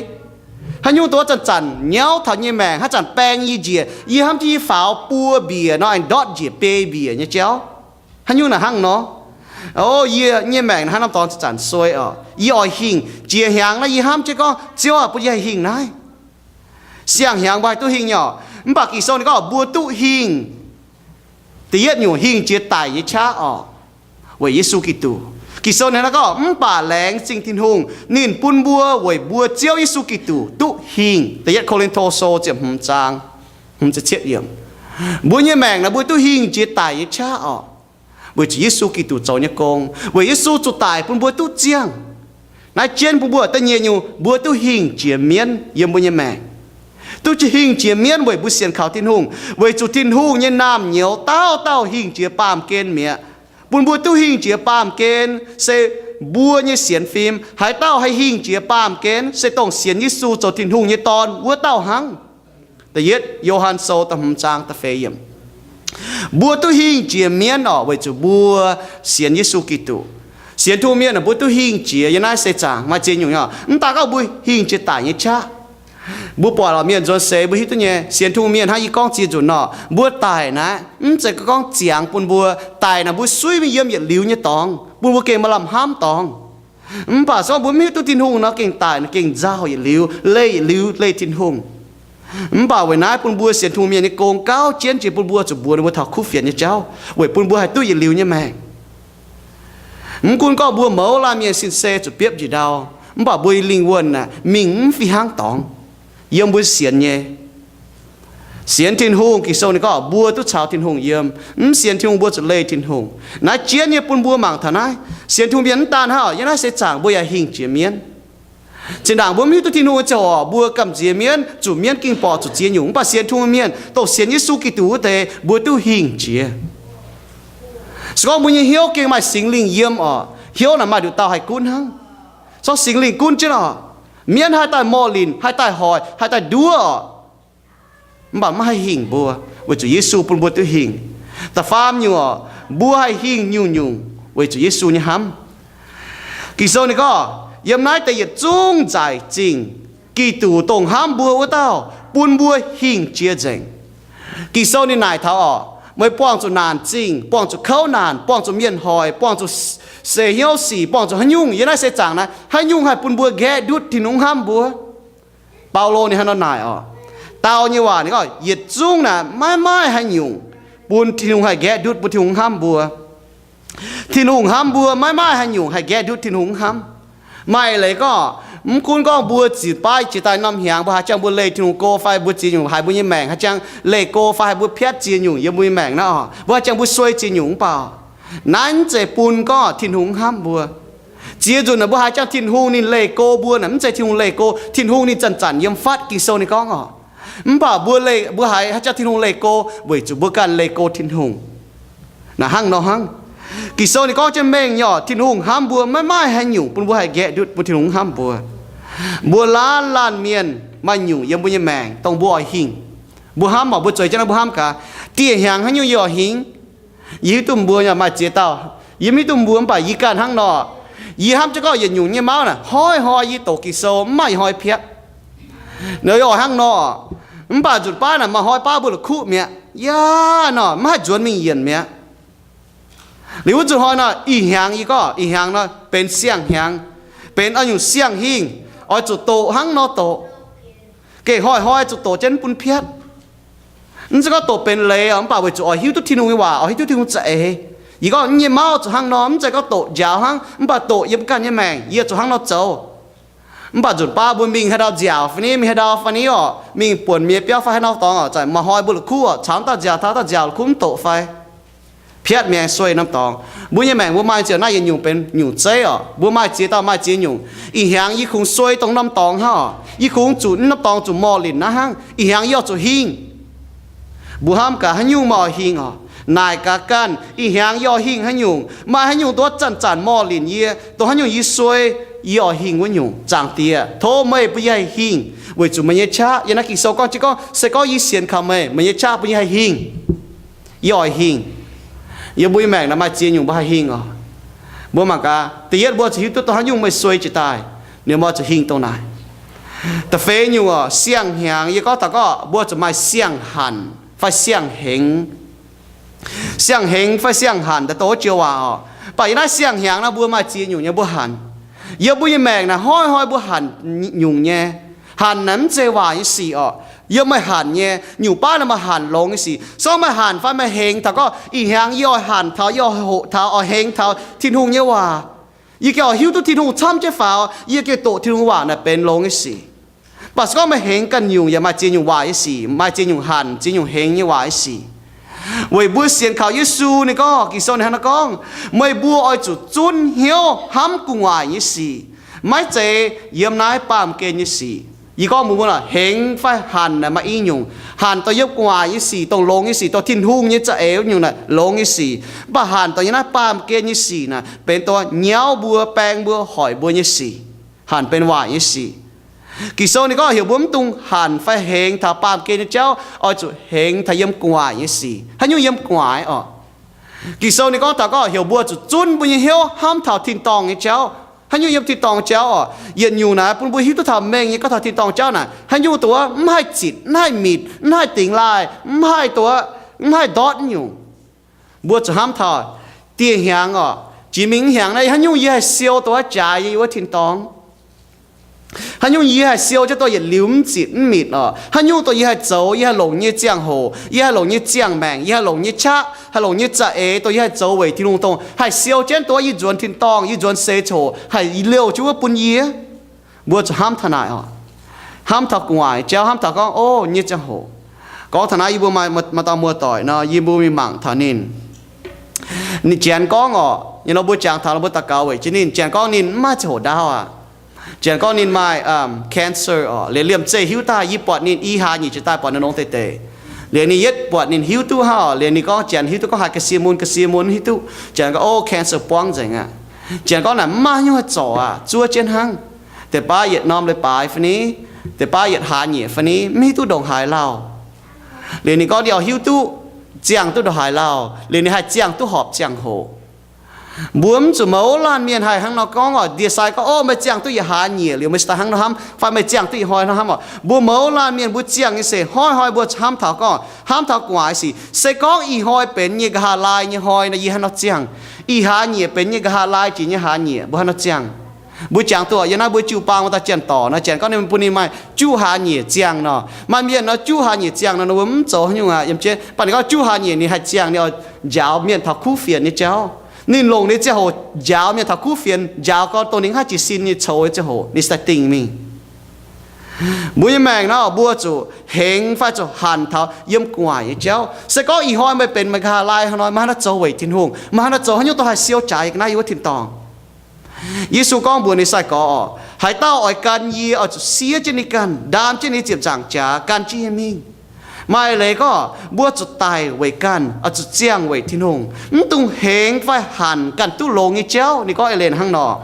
Haaix nyungc duqv zanc-zanc nyauv taux nyei maengc, haaix zanc baeng yie njiec, yie hnamv jienv yie faaux buo mbiec nor aengx ndortv njiec biei mbiec nyei jauv? Haaix nyungc naaic hnangv nor? O, yie nyei maengc hnangv norm dorngx zanc-zanc suei orqc. Yie oix hingh. Jiex hnyangx naaiv yie hnamv jienv gorngv, Ziouv aah, bun yie haih hingh naaiv. Siang-hnyangx mbuo haih duqv hingh nyei orqc. Mv baac Ging-Sou ninh gorngv mbuo duqv hingh. Da'yietv nyungc, hingh jiex daic nyei qaqv orqc, weic Yesu Giduc. Ging-Sou ninh gorngv, mv baac laengz zingh Tin-Hungh, ninh bun mbuo weic mbuo Ziouv Yesu Giduc duqv hingh. Da'yietv Ko^lin^to Sou ziepc hmz zaang hmz ziepc cietv yiemc. Mbuo nyei maengc naaic mbuo duqv hingh jiex daic nyei qaqv orqc, weic zuqc Yesu Giduc zoux nyei gong, weic Yesu zuqc daic bun mbuo duqv ziangh. Naaiv jienv bun mbuo da'nyeic nyungc, mbuo duqv hingh jiex mienv yiem mbuo nyei maengc. Duqv hingh jiex mienv weic mbuo sienx kaux Tin-Hungh, weic zuqc Tin-Hungh nyei naamh nyouz dauh dauh hingh jiex baamh gen mi'aqv. Bun mbuo duqv hingh jiex baamh gen se mbuo nyei sienx fim. Haaix dauh haih hingh jiex baamh gen se dongh sienx Yesu zoux Tin-Hungh nyei Dorn wuov dauh hnangv. Da'yietv Yo^han Sou da'hmz zaang da'feix yiemc. Mbuo duqv hingh jiex mienv orqc, weic zuqc mbuo sienx Yesu Giduc. Sienx Tin-Hungh mienh aah, mbuo duqv hingh jiex yiem naaiv seix zaangc maaih ziex nyungc nyei orqc. Mv daaih gorngv mbuo hingh jiex daic nyei qaqv. Mbuo buatc orqc, mienh nzuonx seix mbuo hiuv duqv nyei, sienx Tin-Hungh mienh hnangv yie gorngv ziex nzunc orqc, mbuo daic naaiv mv zeiz gorngv ziangx bun mbuo. Daic naaic mbuo suiv mingh yiem yietc liuz nyei dorngx, bun mbuo gengh maaih lamh hnamv dorngx. Mv baac se gorngv mbuo mv hiuv duqv Tin-Hungh nor, gengh daic, gengh nzauh yietc liuz, leih yietc liuz, leih Tin-Hungh. Mv baac weic naaiv bun mbuo sienx Tin-Hungh mienh nyei gong gauh jienv jiex bun mbuo zuqc mbuox ninh mbuo taux kuv fienx nyei jauv, weic bun mbuo haih duqv yietc liuz nyei maengc. Mv gunv gorngv mbuo mouz laanh mienh sin-sei zuqc biopv njiec ndau, mv baac mbuo nyei lingh wuonh aah, mingh mv fih hnangv dorngx yiem mbuo sienx nyei. Sienx Tin-Hungh, Ging-Sou ninh gorngv mbuo duqv caux Tin-Hungh yiem. Mv sienx Tin-Hungh mbuo zuqc leih Tin-Hungh. Naaiv jienv nyei bun mbuo mangc taux naaiv, sienx Tin-Hungh mienh mv daan hnangv, yiem naaiv seix zaangc mbuo yaac hingh jiex mienv. Zinh ndaangc mbuo mv hiuv duqv Tin-Hungh nyei ziangh hoc, mbuo gamh nziex mienv, zuqc mienv ging borqc, zuqc ziex nyungc. Mv baac sienx Tin-Hungh mienh, dongh sienx Yesu Giduc wuov deix, mbuo duqv hingh jiex. Se gorngv mbuo nyei hnyouv gengh maaih Singx Lingh yiem oc, hnyouv naaic maaih nduqc dauh haih gunv hnangv. Se gorngv Singx Lingh gunv jienv oc, mienv haih daaih morh linc, haih daaih hoic, haih daaih nduov oc, mv baac maiv haih hingh mbuo, weic zuqc Yesu bun mbuo duqv hingh. Da'faam nyungc oc, mbuo haih hingh nyungc-nyungc weic zuqc Yesu nyei hnamv. Ging-Sou ninh gorngv, yiem naaiv deix yietc zungv nzaic zingh, Giduc dongh hnamv mbuo wuov dauh bun mbuo hingh jiex nzengc. Ging-Sou ninh naaic taux oc, meih buangh zuqc naanc zingh, buangh zuqc kouv naanc, buangh zuqc mienh hoic, buangh zuqc seix hnyouv sic, buangh zuqc haaix nyungc yiem naaiv seix zaangc naaiv, haaix nyungc haih bun mbuo nqaeqv ndutv Tin-Hungh hnamv mbuo? Baulo ninh hnangv nor naaic oc. Dau nyei waac ninh gorngv, yietc zungv naaic maiv maaih haaix nyungc bun Tin-Hungh haih nqaeqv ndutv, bun Tin-Hungh hnamv mbuo. Tin-Hungh hnamv mbuo, maiv maaih haaix nyungc haih nqaeqv ndutv Tin-Hungh hnamv. Maaih leiz gorngv, mv gunv gorngv mbuo ziex baav jiex daaih norm hnyangx, mbuo haaix jangx mbuo leih Tin-Hungh go fai mbuo ziex nyungc haiz mbuo nyei maengc, haaix jangx leih go fai haaix mbuo piatv ziex nyungc yiem mbuo nyei maengc naaiv oc, mbuo haaix jangx mbuo suei ziex nyungc mv baac, naaiv mv zeiz bun gorngv Tin-Hungh hnamv mbuo. Ziex nzunc naaic mbuo haaix jangx Tin-Hungh ninh leih go mbuo naaic, mv zeiz Tin-Hungh leih go, Tin-Hungh ninh zanc-zanc yiem fatv, Ging-Sou ninh gorngv oc. Mv baac mbuo leih, mbuo haiz haaix jangx Tin-Hungh leih go, weic zuqc mbuo ganh leih go Tin-Hungh. Naaic hnangv nor hnangv. Ging-Sou ninh gorngv jienv mengh nyei oc, Tin-Hungh hnamv mbuo maiv maaih haaix nyungc bun mbuo haih nqaeqv ndutv bun Tin-Hungh hnamv mbuo. Mbuo laanh laanh mienh maaih nyungc yiem mbuo nyei maengc dongh mbuo oix hingh. Mbuo hnamv oc, mbuo zueiz jienv naaiv mbuo hnamv gaax, dieh hnyangx haaix nyungc yie oix hingh? Yie hiuv duqv mbuo maaih ziex dauh, yie mv hiuv duqv mbuo, mv baac yie ganh hnangv nor. Yie hnamv jienv gorngv yietc nyungc nyei mauv naaic hnoi-hnoi yie doqc Ging-Sou mv maaih hnoi piatv. Naaiv oix hnangv nor, mv baac nzunc baav naaic maaih hnoi baav mbuo la'kuqv mi'aqv, yaac nor mv haih nzuonx mingh yienc mi'aqv. Liuz wuov nzunc hnoi nor, ih hnyangx yie gorngv ih hnyangx nor benx siang-hnyangx, benx oix nyungc siang-hingh, oix zuqc doqc hnangv nor doqc. Gengh hnoi-hnoi zuqc doqc jienv mv bun piatv. Mv zeiz gorngv doqc benx leiz oc, mv baac weic zuqc oix hiuv duqv Tin-Hungh nyei waac, oix hiuv duqv Tin-Hungh za'eix. Yie gorngv nyei mauv zuqc hnangv nor, mv zeiz gorngv doqc njaaux hnangv, mv baac doqc yiem ganh nyei maengc yie zuqc hnangv nor zoux. Mv baac nzunc baav mbuo mingh haaix ndau nziaauc fai ni, mingh haaix ndau fai ni oc, mingh buonc mienh biauv fai haaix nor dorngx oc, za'gengh maaih hnoi mbuo la'kuqv oc, caux dauh nziaauc, taux dauh nziaauc la'kuqv mv doqc fai piatv mi'aqv, suei norm dorngx. Mbuo nyei maengc mbuo maaih ziex naaiv yietc nyungc benx nyungc zeiv oc. Mbuo maaih ziex dauh maaih ziex nyungc. Ih hnyangx yie kungx suei dongh norm dorngx hnangv oc. Yie kungx zuqc norm dorngx zuqc morh linc naaiv hnangv. Ih hnyangx yie oix zuqc hingh. Mbuo hnamv gaax haaix nyungc maaih oix hingh oc. Naaic gaax ganh, ih hnyangx yie oix hingh haaix nyungc? Maaih haaix nyungc duqv zanc-zanc morh linc yie, dongh haaix nyungc yie suei, yie oix hingh wuov nyungc. Zaangc Diex, tov meih bun yie haih hingh, weic zuqc meih nyei qaqv. Yiem naaiv Ging-Sou gorngv jienv gorngv, se gorngv yie sienx kaux meih, meih nyei qaqv bun yie haih hingh. Yie oix hingh. Yiem mbuo nyei maengc naaic maaih ziex nyungc mbuo haih hingh oc. Mbuo mangc gaax, da'yietv mbuo zuqc hiuv duqv dongh haaix nyungc meih suei jiez daaih, ninh mbuo zuqc hingh dongh naaic. Da'feix nyungc oc, siang-hnyangx. Yie gorngv taux gorngv mbuo zuqc maaih siang-hanc fai siang-hengx. Siang-hengx fai siang-hanc daaih dongh wuov joux waac oc. Mv baac yiem naaiv siang-hnyangx naaiv mbuo maaih ziex nyungc nyei mbuo hanc. Yiem mbuo nyei maengc naaic hnoi-hnoi mbuo hanc nyungc nyei. Hanc naaic mv zeiz waac nyei sic oc. Yiem meih hanc nyei, nyungc baav naaic meih hanc longx nyei sic. Se gorngv meih hanc fai meih hengx taux gorngv, ih hnyangx yie oix hanc taux, yie oix hoqc taux, oix hengx taux Tin-Hungh nyei waac. Yie gengh oix hiuv duqv Tin-Hungh camv jienv faaux, yie gengh doqc Tin-Hungh waac naaic benx longx nyei sic. Mv baac se gorngv meih hengx ganh nyungc yaac maaih ziex nyungc waac nyei sic, maaih ziex nyungc hanc, ziex nyungc hengx nyei waac nyei sic. Weic mbuo sienx kaux Yesu ninh gorngv, Ging-Sou ninh hnangv naaiv gorngv, meih mbuo oix zuqc zunv hnyouv hnamv gu'nguaaic nyei sic, maiv zeiz yiem naaiv baamh gen nyei sic. Yie gorngv mbuox mbuo lorqc, hengx fai hanc naaic maaih i nyungc. Hanc dongh yiem gu'nguaaic nyei sic, dongh longx nyei sic, dongh Tin-Hungh nyei za'eix wuov nyungc naaic longx nyei sic. Mv baac hanc dongh yiem naaiv baamh gen nyei sic naaic benx dongh nyauv mbuo, baeng mbuo, hoic mbuo nyei sic. Hanc benx waaic nyei sic. Ging-Sou ninh gorngv heuc mbuo mv dungx hanc fai hengx taux baamh gen nyei jauv, oix zuqc hengx taux yiem gu'nguaaic nyei sic. Haaix nyungc yiem gu'nguaaic oc? Ging-Sou ninh gorngv taux gorngv heuc mbuo zuqc zunv mbuo nyei hnyouv hnamv taux tin-dorngh nyei jauv. Haaix nyungc yiem tin-dorngh jauv oc? Yietc nyungc naaiv bun mbuo hiuv duqv taux mengh nyei gorngv taux tin-dorngh jauv naaic, haaix nyungc dongh wuov mv haih zitc, mv haih mitc, mv haih dingx laaih, mv haih dongh wuov, mv haih ndortv nyungc. Mbuo zuqc hnamv taux dieh hnyangx oc, jiex mingh hnyangx naaiv, haaix nyungc yie haih siou dongh wuov jaaix yie wuov tin-dorngh? Haaix nyungc yie haih siou jienv dongh yietc liuz mv zitc mv mitc oc? Haaix nyungc dongh yie haih zoux, yie haih longc nyei ziangh hoc, yie haih longc nyei ziangh maengc, yie haih longc nyei qaqv, haih longc nyei za'eix, dongh yie haih zoux weic Tin-Hungh dongh haih siou jienv dongh wuov yie nzuonx tin-dorngh, yie nzuonx seix coc, haih liouh jienv wuov bun yie? Mbuo zuqc hnamv taux naaic oc. Hnamv taux gu'nguaaic jauv, hnamv taux gorngv, o, nyei ziangh hoc. Gorngv taux naaiv yie mbuo maaih, maaih dauh muoz-doic nor, yie mbuo mingh mangc taux ninh. Ninh janx gorngv oc, nyei nor mbuo jangx taux nor mbuo daux gaux weic jienv ninh. Janx gorngv ninh mv maaih ziangh hoc ndaauv aqv. Janx gorngv ninh maaih cancer oc, liuz liemh zeih hiuv daaih, yie buatc ninh i hlaax nyieqc jiex daaih buatc ninh longx deix deix. Liuz ninh yietv buatc ninh hiuv duqv hnangv oc, liuz ninh gorngv Janx hiuv duqv gorngv haaix ga'sie mun, ga'sie mun hiuv duqv. Janx gorngv, o, cancer buangv nzengc aqv. Janx gorngv naaic mv maaih haaix nyungc haih zorc aqv, zuov jienv hnangv. Deix baav yietc norm leiz-baaix fai ni, deix baav yietc hlaax nyieqc fai ni, mv hiuv duqv ndongc haaix lauh. Liuz ninh gorngv ninh oix hiuv duqv, ziangh duqv ndongc haaix lauh, liuz ninh haih ziangh duqv horpc ziangh hoc. Mbuo mv zuqc mouz laanh mienh haih hnangv nor gorngv oc. Ndie-sai gorngv, o, meih ziangh duqv yietc hlaax nyieqc liuz meih cingx daaih hnangv nor hnamv, fai meih ziangh duqv ih hnoi nor hnamv oc. Mbuo mouz laanh mienh mbuo ziangh nyei se hnoi-hnoi mbuo hnamv taux gorngv, hnamv taux gu'nguaaic sic. Se gorngv ih hnoi benx nyei nqa'haav laai nyei hnoi nor, yie haaix nor ziangh? Ih hlaax nyieqc benx nyei nqa'haav laai jiex nyei hlaax nyieqc, mbuo haaix nor ziangh? Mbuo jangx duqv yiem naaiv mbuo jiu-baang wuov dauh janx-dorc nor, janx gorngv ninh bun ninh maaih juqv hlaax nyieqc ziangh nor. Maaih mienh nor juqv hlaax nyieqc ziangh nor, ninh mbuo mv zoux haaix nyungc aqv yiem jienv. Mv baac ninh gorngv juqv hlaax nyieqc ninh haih ziangh, ninh oix njaaux mienh taux kuv fienx nyei jauv. Ninh longc ninh ziangh hoc njaaux mienh taux kuv fienx, njaaux gorn dongh ninh haaix jiex sin nyei coux nyei ziangh hoc ninh sai dingh mingh. Mbuo nyei maengc nor, mbuo zuqc hengx fai zuqc hanc taux yiem gu'nguaaic nyei jauv. Se gorngv ih hnoi meih benx meih nqa'haav laai hnoi, meih haaix nor zoux weic Tin-Hungh? Meih haaix nor zoux haaix nyungc dongh haih siou jaaix ga'naaiv yiem wuov tin-dorngh? Yesu gorngv mbuox ninh sai-gorx oc, haaix dauh oix gan yie, oix zuqc siev jienv ninh ganh, ndaam jienv ninh ziepc nzaangc jaax, gan jienv yie mingh. Maaih leiz gorngv mbuo zuqc daic weic ganh, oix zuqc ziangh weic Tin-Hungh. Mv dungx hengx fai hanc ganh duqv longx nyei jauv. Ninh gorngv eix leiz hnangv nor.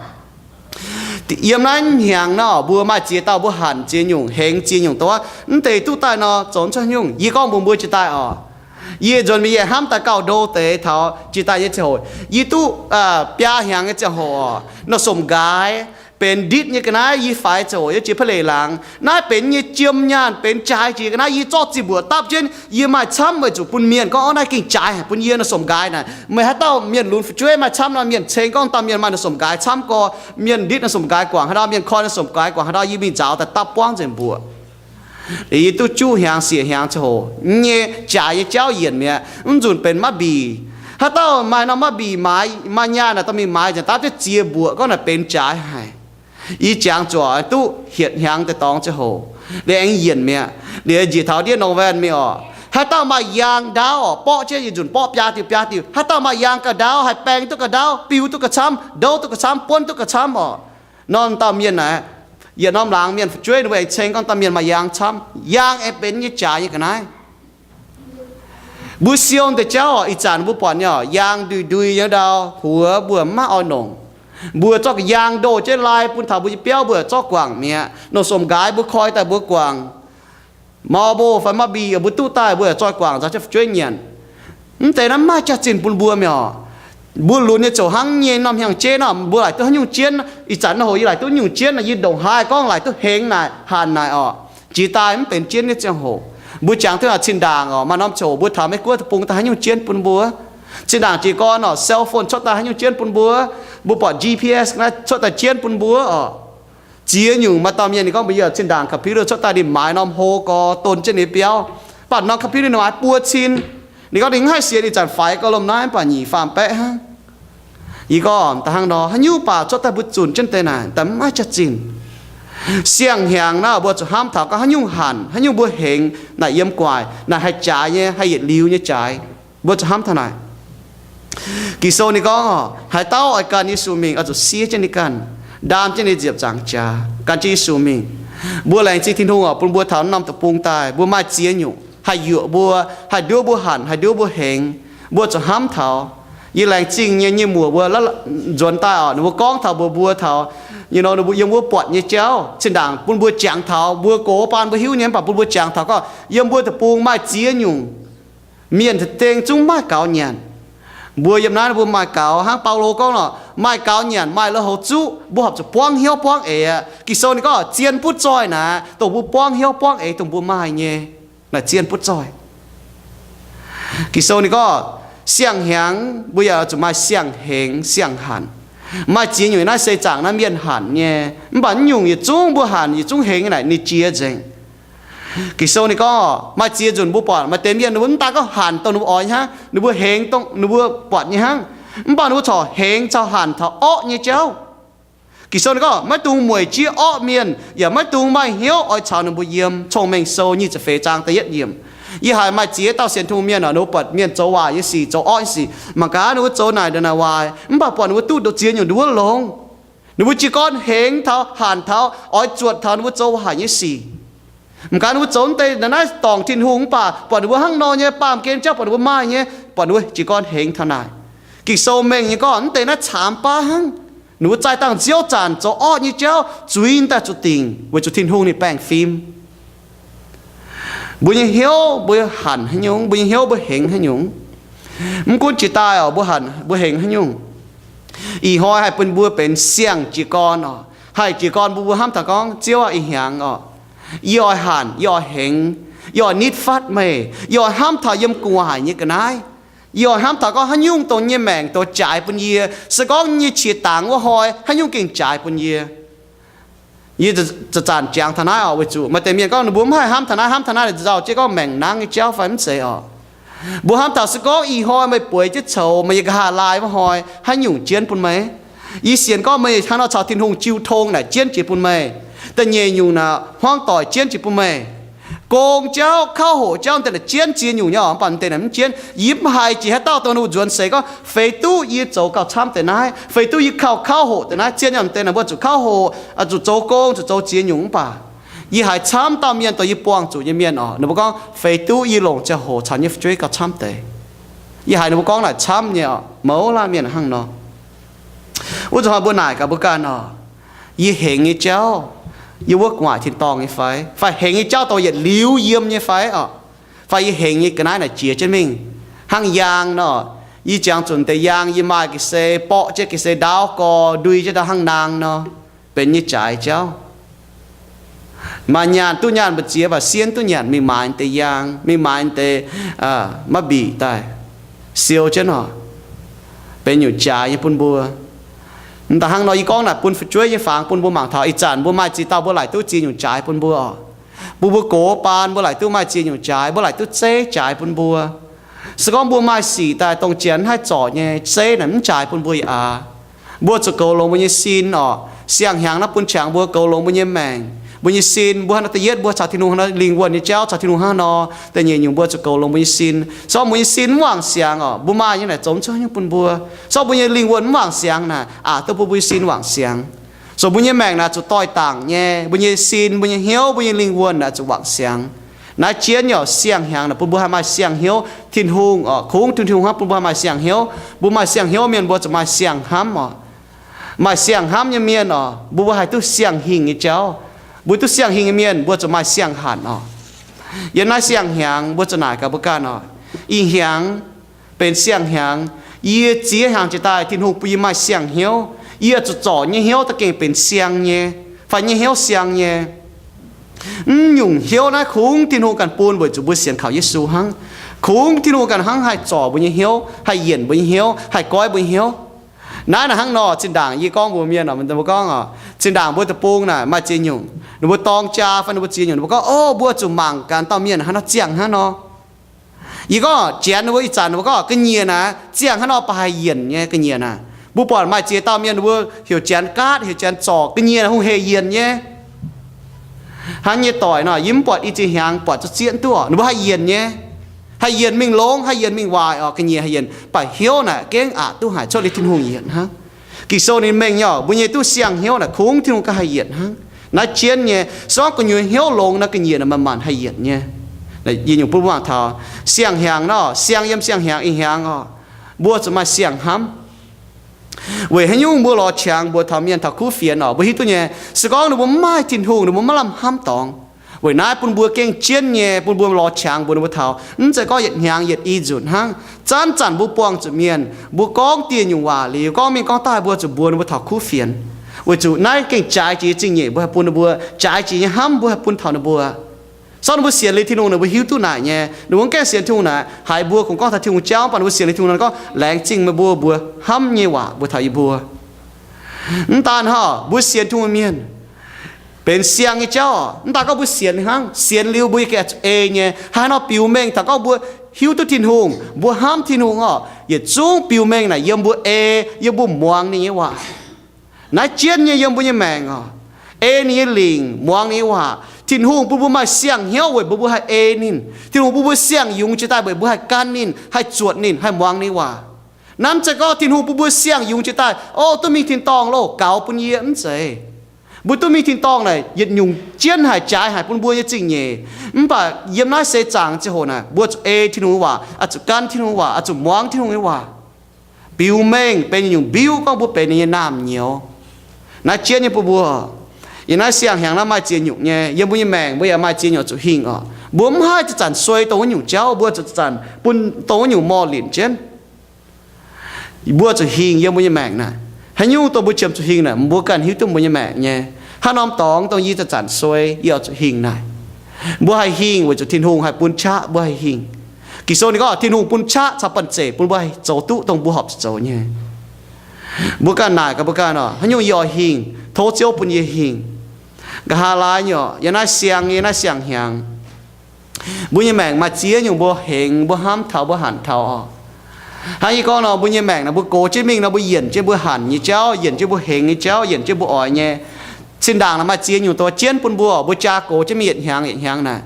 Yiem naaiv hnyangx nor, mbuo maaih ziex dauh mbuo hanc ziex nyungc, hengx ziex nyungc dongh wuov. Mv deix duqv daaih nor, zoux mv cuotv nyungc. Yie gorngv mbuox mbuo jiex daaih oc. Yie nzuonx mingh yie hnamv daaih gauh ndo deix taux jiex daaih nyei ziangh hoc. Yie duqv biaa hnyangx nyei ziangh hoc oc, Naamh Somx Nqaaix benx nditv nyei ga'naaiv yie faix ziangh hoc yiem jiex Pei Leic Laangz. Naaiv benx nyei jiem nyaanh benx jaaix jiex ga'naaiv, yie zorqv zinh mbuoqc dapv jienv. Yie maaih camv weic zuqc bun mienh gorngv, orv, naaiv gengh jaaix haic, bun yie Naamh Somx Nqaaix naaic. Meih haaix dauh mienh lunx fu'jueiv maaih camv nor, mienh ceng gorngv dauh mienh maaih Naamh Somx Nqaaix camv gorx, mienh nditv Naamh Somx Nqaaix guangc, haaix dauh mienh koi Naamh Somx Nqaaix guangc, haaix dauh yie mingh nzaaux daaih dapv buangv nzengc mbuoqc. Yie duqv juqv hnyangx siec hnyangx ziangh hoc nyei jaaix nyei jauv yienc mi'aqv, mv nzunc benx maiv mbih. Haaix dauh maaih norm maiv mbih maaiz, maaih nyaanh naaic dorh mingh maaiz nzengc dapv jienv ziex mbuoqc gorngv naaic benx jaaix haic. Yie jangx zuqc duqv hietc hnyangx daaih dorngx ziangh hoc, liuz aengx yienc mi'aqv. Liuz njiec taux ndiev nor waen mingh oc, haaix dauh maaih yaang ndaauv oc, borqv jienv yietc nzunc borqv biaa diuh biaa diuh. Haaix dauh maaih yaang ga'ndaauv, haih baeng duqv ga'ndaauv, biu duqv ga'camv, ndouv duqv ga'camv, buonv duqv ga'camv oc. Norm dauh mienh naaic, yietc norm laangz mienh fu'jueiv ninh mbuo aengx ceng gorngv dauh mienh maaih yaang camv. Yaang aengx benx nyei jaaix nyei ga'naaiv. Mbuo siou deix jauv oc, ih zanc mbuo buatc nyei oc, yaang ndui-ndui nyei ndau huox mbuo mv maaih oix nongc. Mbuo zorqv yaang ndoh jienv lai bun taux mbuo nyei biauv mbuo zorqv guangc mi'aqv. Naamh Somx Nqaaix mbuo koi daaih mbuo guangc. Marlboro fai maiv mbih mbuo duqv daaih mbuo zoih guangc nzaaux jienv fu'jueiv nyanc. Mv deix naaiv mv maaih jaax-zinh bun mbuo mi'aqv. Mbuo lunx nyei ziouc hnangv nyei norm hnyangx-jeiv nor, mbuo laaic duqv haaix nyungc jienv? Ih zanc naaiv hoc yie laaic duqv nyungc jienv nor, yie ndongc haaix gorngv laaic duqv hengx naaic, hanc naaic oc. Jiex daaih mv benx jienv nyei ziangh hoc. Mbuo jangx duqv naaic cin-ndaangc oc, maaih norm ziouc mbuo taux Meiv Guoqv deic-bung daaih haaix nyungc jienv bun mbuo. Cin-ndaangc jiez gorn oc, cell phone cuotv daaih haaix nyungc jienv bun mbuo. Mbuo buatc G P S naaiv cuotv daaih jienv bun mbuo oc. Ziex nyungc. Maaih dauh mienh ninh gorngv mbuox yie, cin-ndaangc computer cuotv daaih ninh maaiz norm hlo gorx don jienv ninh nyei biauv. Mv baac norm computer ninh maaiz buo cin. Ninh gorngv ninh mv haih sienx, ih zanc faix gorx lomh naaiv mv baac nyic faam baeqv hnangv. Yie gorngv da'hnangv nor, haaix nyungc baac cuotv daaih mbuo zunc jienv deix naaic, daaih mv maaih jaax-zinh. Siang-hnyangx naaiv mbuo zuqc hnamv taux gorngv haaix nyungc hanc, haaix nyungc mbuo hengx naaic yiem gu'nguaaic naaic haih jaaix nyei, haih yietc liuz nyei jaaix. Mbuo zuqc hnamv taux naaic. Ging-Sou ninh gorngv, haaix dauh oix gan Yesu mingh oix zuqc siev jienv ninh ganh, ndaam jienv ninh nziepc nzaangc jaax, gan jienv Yesu mingh. Mbuo laengz zingh Tin-Hungh oc, bun mbuo taux norm deic-bung daaih mbuo maaih ziex nyungc haih yuoqc mbuo, haih nduov mbuo hanc, haih nduov mbuo hengx. Mbuo zuqc hnamv taux. Yie laengz zingh nyei nyei muoc mbuo nzuonx daaih oc, ninh mbuo gorngv taux mbuox mbuo taux, you know, ninh mbuo yiem wuov buatc nyei jauv. Cin-ndaangc bun mbuo jangx taux, mbuo gox baan mbuo hiuv nyei, mv baac bun mbuo jangx taux gorngv yiem mbuo deic-bung maaih ziex nyungc mienh za'gengh zungv maaih gaux nyanc. Mbuo yiem naaiv mbuo maaih gaux, hnangv Baulo gorngv nor, maaih gaux nyanc, maaih lui-houx zuqv, mbuo horpc zuqc buangv hnyouv buangv eix aqv. Ging-Sou ninh gorngv zien butv zoih naaic, dongh mbuo buangv hnyouv buangv eix, dongh mbuo maaih nyei, naaic zien butv zoih. Ging-Sou ninh gorngv, siang-hnyangx mbuo yaac zuqc maaih siang-hengx siang-hanc. Maaih ziex nyungc naaiv se zaangc naaiv mienh hanc nyei, mv baac naaiv nyungc yietc zungv mbuo hanc yietc zungv hengx naaic ninh jiex nzengc. Ging-Sou ninh gorngv, maaih ziex nzunc mbuo buatc maaih deix mienh ninh mbuo mv daaih gorngv hanc dongh ninh mbuo oix nyei hnangv, ninh mbuo hengx dongh ninh mbuo buatc nyei hnangv, mv baac ninh mbuo corc hengx caux hanc taux orqv nyei jauv. Ging-Sou ninh gorngv, maiv dungx mueic jieqv orqv mienh, yaac maiv dungx maaih hnyouv oix caux ninh mbuo yiem. Cong-Mengh Sou nyic ziepc feix zaang da'yietv yiemc. Yie haiz maaih ziex dauh sienx Tin-Hungh mienh oc, ninh mbuo buatc mienh zoux waaic nyei sic, zoux orqv nyei sic, mangc gaax ninh mbuo zoux naaic ndongc naaic waaic, mv baac buatc ninh mbuo duqv ndoqc ziex nyungc nduov longx. Ninh mbuo jiez gorn hengx taux, hanc taux, oix zuotc taux ninh mbuo zoux haic nyei sic. Mv gaax ninh mbuo zoux mv deix naaiv dorngc Tin-Hungh mv baac buatc ninh mbuo hnangv nor nyei baamh gen jauv, buatc ninh mbuo maaih nyei, buatc ninh mbuo jiez gorn hengx taux naaic. Ging-Sou mengh nyei gorngv mv deix naaiv caamx baav hnangv. Ninh mbuo zaih dangh nziouv zanc zoux orqv nyei jauv zuiz daaih zuqc dingc weic zuqc Tin-Hungh ninh baengh fim. Mbuo nyei hnyouv mbuo hanc haaix nyungc, mbuo nyei hnyouv mbuo hengx haaix nyungc. Mv gunv jiex daaih oc, mbuo hanc mbuo hengx haaix nyungc, ih hnoi haih bun mbuo benx siang-jiez gorn oc. Haih jiez gorn mbuo, mbuo hnamv taux gorngv, Ziouv aah, ih hnyangx oc, yie oix hanc, yie oix hengx, yie oix nitv fatv meih, yie oix hnamv taux yiem gu'nguaaic nyei ga'naaiv. Yie oix hnamv taux gorngv haaix nyungc dongh nyei maengc doz jaaix bun yie, se gorngv nyei qiex dangx wuov hnoi haaix nyungc gengh jaaix bun yie. Yie zanc-zanc jangx taux naaiv oc, weic zuqc maaih deix mienh gorngv ninh mbuo mv haih hnamv taux naaiv, hnamv taux naaiv nzauh jienv gorngv maengc nangv nyei jauv fai mv zeiz oc. Mbuo hnamv taux se gorngv ih hnoi meih bueix jienv coux, meih nyei nqa'haav laai wuov hnoi haaix nyungc jienv bun meih. Yie sienx gorngv meih hnangv nor caux Tin-Hungh jiu tong naaic jienv jiex bun meih. Da'nyeic nyungc naaic hmuangv doic jienv jiex bun meih. Gong jauv, kauv hoqc jauv deix naaic jienv ziex nyungc nyei oc, mv baac deix naaic mv jienv. Yie mv haiz jiex haaix dauh dongh ninh mbuo nzuonx seix gorngv, feix duqv yie zoux gauh camv deix naaiv, feix duqv yie kauv, kauv hoqc deix naaiv, zien nyei deix naaic mbuo zuqc kauv hoqc, zuqc zoux gong, zuqc zoux ziex nyungc, mv baac yie haiz camv dauh mienh dongh yie buangh zuqc nyei mienh oc, ninh mbuo gorngv, feix duqv yie longc ziangh hoc caux nyei fu'jueiv gauh camv deix. Yie haiz ninh mbuo gorngv naaic camv nyei oc, mouz laanh mienh hnangv nor. Wuov zuqc hnoi mbuo naaic gaax mbuo ganh oc, yie hengx nyei jauv yiem wuov gu'nguaaic tin-dorngh nyei fai? Fai hengx nyei jauv dongh yietc liuz yiem nyei fai oc? Fai yie hengx nyei ga'naaiv naaic jiex jienv mingh hnangv yaang nor? Yie jangx zunc deix yaang yie maaih ga'sie, borqv jienv ga'sie ndaauv gorx, ndui jienv ndau hnangv naang nor, benx nyei jaaix jauv. Maaih nyaanh duqv nyaanh mbu'ziex, mv baac sienh duqv nyanc mingh maaiz deix yaang, mingh maaiz deix maiv mbic daaih, siou jienv oc, benx nyungc jaaix nyei bun mbuo. Mv daaih hnangv nor yie gorngv naaic bun fu'jueiv nyei fangx bun mbuo mangc taux, ih zanc mbuo maaih ziex dauh mbuo laaic duqv ziex nyungc jaaix bun mbuo oc. Mbuo, mbuo gox baan mbuo laaic duqv maaih ziex nyungc jaaix, mbuo laaic duqv zeiv jaaix bun mbuo. Se gorngv mbuo maaih sic daaih dongh janx haih zorc nyei zeiv naaic mv jaaix bun mbuo yaac aax. Mbuo zuqc goux longx mbuo nyei sin oc. Siang-hnyangx naaiv bun qangx mbuo goux longx mbuo nyei maengc, mbuo nyei sin. Mbuo hnangv nor da'yietv mbuo caux Tin-Hungh hnangv nor lingh wuonh nyei jauv, caux Tin-Hungh hnangv nor. Da'nyeic nyungc mbuo zuqc goux longx mbuo nyei sin. Se gorngv mbuo nyei sin mv wangc siangx oc, mbuo maaih nyei naaic zoux mv zuqc haaix nyungc bun mbuo. Se gorngv mbuo nyei lingh wuonh mv wangc siangx naaic, aqc duqv bun mbuo nyei sin wangc siangx. Zoux mbuo nyei maengc naaic zuqc doix-dangc nyei, mbuo nyei sin, mbuo nyei hnyouv, mbuo nyei lingh wuonh naaic zuqc wangc siangx. Naaiv jienv nyei oc, siang-hnyangx naaic bun mbuo haih maaih siang-hnyouv. Tin-Hungh oc, kungx Tin-Hungh hnamv bun mbuo haih maaih siang-hnyouv. Mbuo maaih siang-hnyouv mienh mbuo zuqc maaih siang-hnamv oc. Maaih siang-hnamv nyei mienh oc, mbuo, mbuo haih duqv siang-hingh nyei jauv. Mbuo duqv siang-hingh nyei mienh mbuo zuqc maaih siang-hanc oc. Yiem naaiv siang-hnyangx mbuo zuqc naaic gaax mbuo ganh oc, ih hnyangx benx siang-hnyangx. Yie ziex hnyangx jiex daaih Tin-Hungh bun yie maaih siang-hnyouv. Yie zuqc zorc nyei hnyouv da'gengh benx siang nyei, fai nyei hnyouv siang nyei. Mv nyungc hnyouv naaiv kungx Tin-Hungh ganh bun weic zuqc mbuo sienx kaux Yesu hnangv. Kungx Tin-Hungh ganh hnangv haih zorc mbuo nyei hnyouv, haih yienc mbuo nyei hnyouv, haih goiv mbuo nyei hnyouv. Naaiv naaic hnangv nor, zinh ndaangc yie gorngv mbuox mienh oc, mbuo gorngv oc, zinh ndaangc mbuo deic-bung naaic maaih ziex nyungc, ninh mbuo dorng jaa fai ninh mbuo ziex nyungc, ninh mbuo gorngv, O, mbuo zuqc mangc gaax dauh mienh hnangv nor ziangh hnangv nor. Yie gorngv, Janx ninh mbuo ih zanc ninh mbuo gorngv ga'nyiec naaic ziangh hnangv nor baac haih yienc nyei ga'nyiec naaic. Mbuo buatc maaih ziex dauh mienh ninh mbuo heuc Janx gaatv, heuc Janx zorc, ga'nyiec naaic hungh hec yienc nyei. Hnangv nyei doic nor, yie mv buatc i ziex hnyangx buatc zuqc zieqv duqv oc, ninh mbuo haih yienc nyei. Haih yienc mingh longx, haih yienc mingh waaic oc, ga'nyiec haih yienc, baac hnyouv naaic gengh aqc duqv haic, cuotv liuz Tin-Hungh yienc hnangv. Ging-Sou ninh mengh nyei oc, mbuo nyei duqv siang-hnyouv naaic kungx Tin-Hungh ganh haih yienc hnangv. Naaiv jienv nyei, se gorngv gu'nyuoz hnyouv longx naaic ga'nyiec naaic manc-manc haih yienc nyei. Yie nyungc bun mbuo mangc taux siang-hnyangx nor, siang yiem siang-hnyangx ih hnyangx oc, mbuo zuqc maaih siang-hnamv. Weic haaix nyungc mbuo lorz qangx mbuox taux mienh taux kuv fienx oc, mbuo hiuv duqv nyei, se gorngv ninh mbuo mv maaih Tin-Hungh ninh mbuo maiv lamh hnamv dorngx. Weic naaiv bun mbuo gengh jienv nyei, bun mbuo lorz qangx mbuox ninh mbuo taux, mv zeiz gorngv yietc hnyangx yietc i nzunc hnangv. Zanc-zanc mbuo buangh zuqc mienh, mbuo gorngv dieh nyungc waac liuz, gorngv mingh gorngv daaih, mbuo zuqc mbuox ninh mbuo taux kuv fienx. Weic zuqc naaiv gengh jaaix jiex zingh nyeic mbuo haih bun ninh mbuo, jaaix jiex nyei hnamv mbuo haih bun taux ninh mbuo. Se gorngv ninh mbuo sienx liuz Tin-Hungh, ninh mbuo hiuv duqv naaic nyei. Ninh mbuo mv gaengh sienx Tin-Hungh naaic, haiz mbuo kungx gorngv taux Tin-Hungh jauv, mv baac ninh mbuo sienx liuz Tin-Hungh naaic gorngv, Laengz zingh meih mbuo, mbuo hnamv nyei waac mbuox taux yie mbuo. Mv daan haic, mbuo sienx Tin-Hungh mienh benx siang nyei jauv oc. Mv daan gorngv mbuo sienx hnangv, sienx liuz mbuo yaac gengh zuqc ei nyei. Haaix nor biux mengh taux gorngv mbuo hiuv duqv Tin-Hungh, mbuo hnamv Tin-Hungh oc, yietc zungv biux mengh naaic yiem mbuo ei, yiem mbuo muangx ninh nyei waac. Naaiv jienv nyei yiem mbuo nyei maengc oc, ei ninh nyei lingc, muangx ninh nyei waac. Tin-Hungh bun mbuo maaih siang-hnyouv weic mbuo, mbuo haih ei ninh. Tin-Hungh bun mbuo siang-yungz jiex daaih weic mbuo haih gan ninh, haih zuotc ninh, haih muangx ninh waac. Nanv se gorngv Tin-Hungh bun mbuo siang-yungz jiex daaih, o, duqv mingh tin-dorngh loh, gaux bun yie, mv zeiz. Mbuo duqv mingh tin-dorngh naaic yietc nyungc jienv haic, jaaix haic, bun mbuo nyei zingh nyeic. Mv baac yiem naaiv seix zaangc ziangh hoc naaic, mbuo zuqc ei Tin-Hungh nyei waac, oix zuqc gan Tin-Hungh nyei waac, oix zuqc muangx Tin-Hungh nyei waac, biux mengh benx nyungc mbiuv gorngv mbuo benx ninh nyei naamh nyouz. Naaiv jienv nyei bun mbuo, yiem naaiv siang-hnyangx naaiv maaih ziex nyungc nyei. Yiem mbuo nyei maengc mbuo yaac maaih ziex nyungc zuqc hingh oc. Mbuo mv haih zanc-zanc suei dongh wuov nyungc jauv, mbuo zuqc zanc bun dongh wuov nyungc morh linc jienv. Mbuo zuqc hingh yiem mbuo nyei maengc naaic. Haaix nyungc dongh mbuo qiemx zuqc hingh naaic, mbuo ganh hiuv duqv mbuo nyei maengc nyei. Haaix norm dorngx dongh yie zanc-zanc suei, yie oix zuqc hingh naaic. Mbuo haih hingh weic zuqc Tin-Hungh haih bun qaqv mbuo haih hingh. Ging-Sou ninh gorngv Tin-Hungh bun qaqv caux banh zeic bun mbuo haih zoux duqv dongh mbuo horpc zuqc zoux nyei. Mbuo ganh naaic gaax mbuo ganh oc, haaix nyungc yie oix hingh, tov Ziouv bun yie hingh. Nqa'haav laai nyei oc, yiem naaiv siang, yiem naaiv siang-hnyangx, mbuo nyei maengc maaih ziex nyungc mbuo hengx, mbuo hnamv taux, mbuo hanc taux oc. Hnangv yie gorngv nor, mbuo nyei maengc naaic, mbuo gox jienv mingh nor, mbuo yienc jienv mbuo hanc nyei jauv, yienc jienv mbuo hengx nyei jauv, yienc jienv mbuo oix nyei. Zinh ndaangc naaic maaih ziex nyungc dongh jienv bun mbuo, mbuo jaa gox jienv mingh yietc hnyangx yietc hnyangx naaic.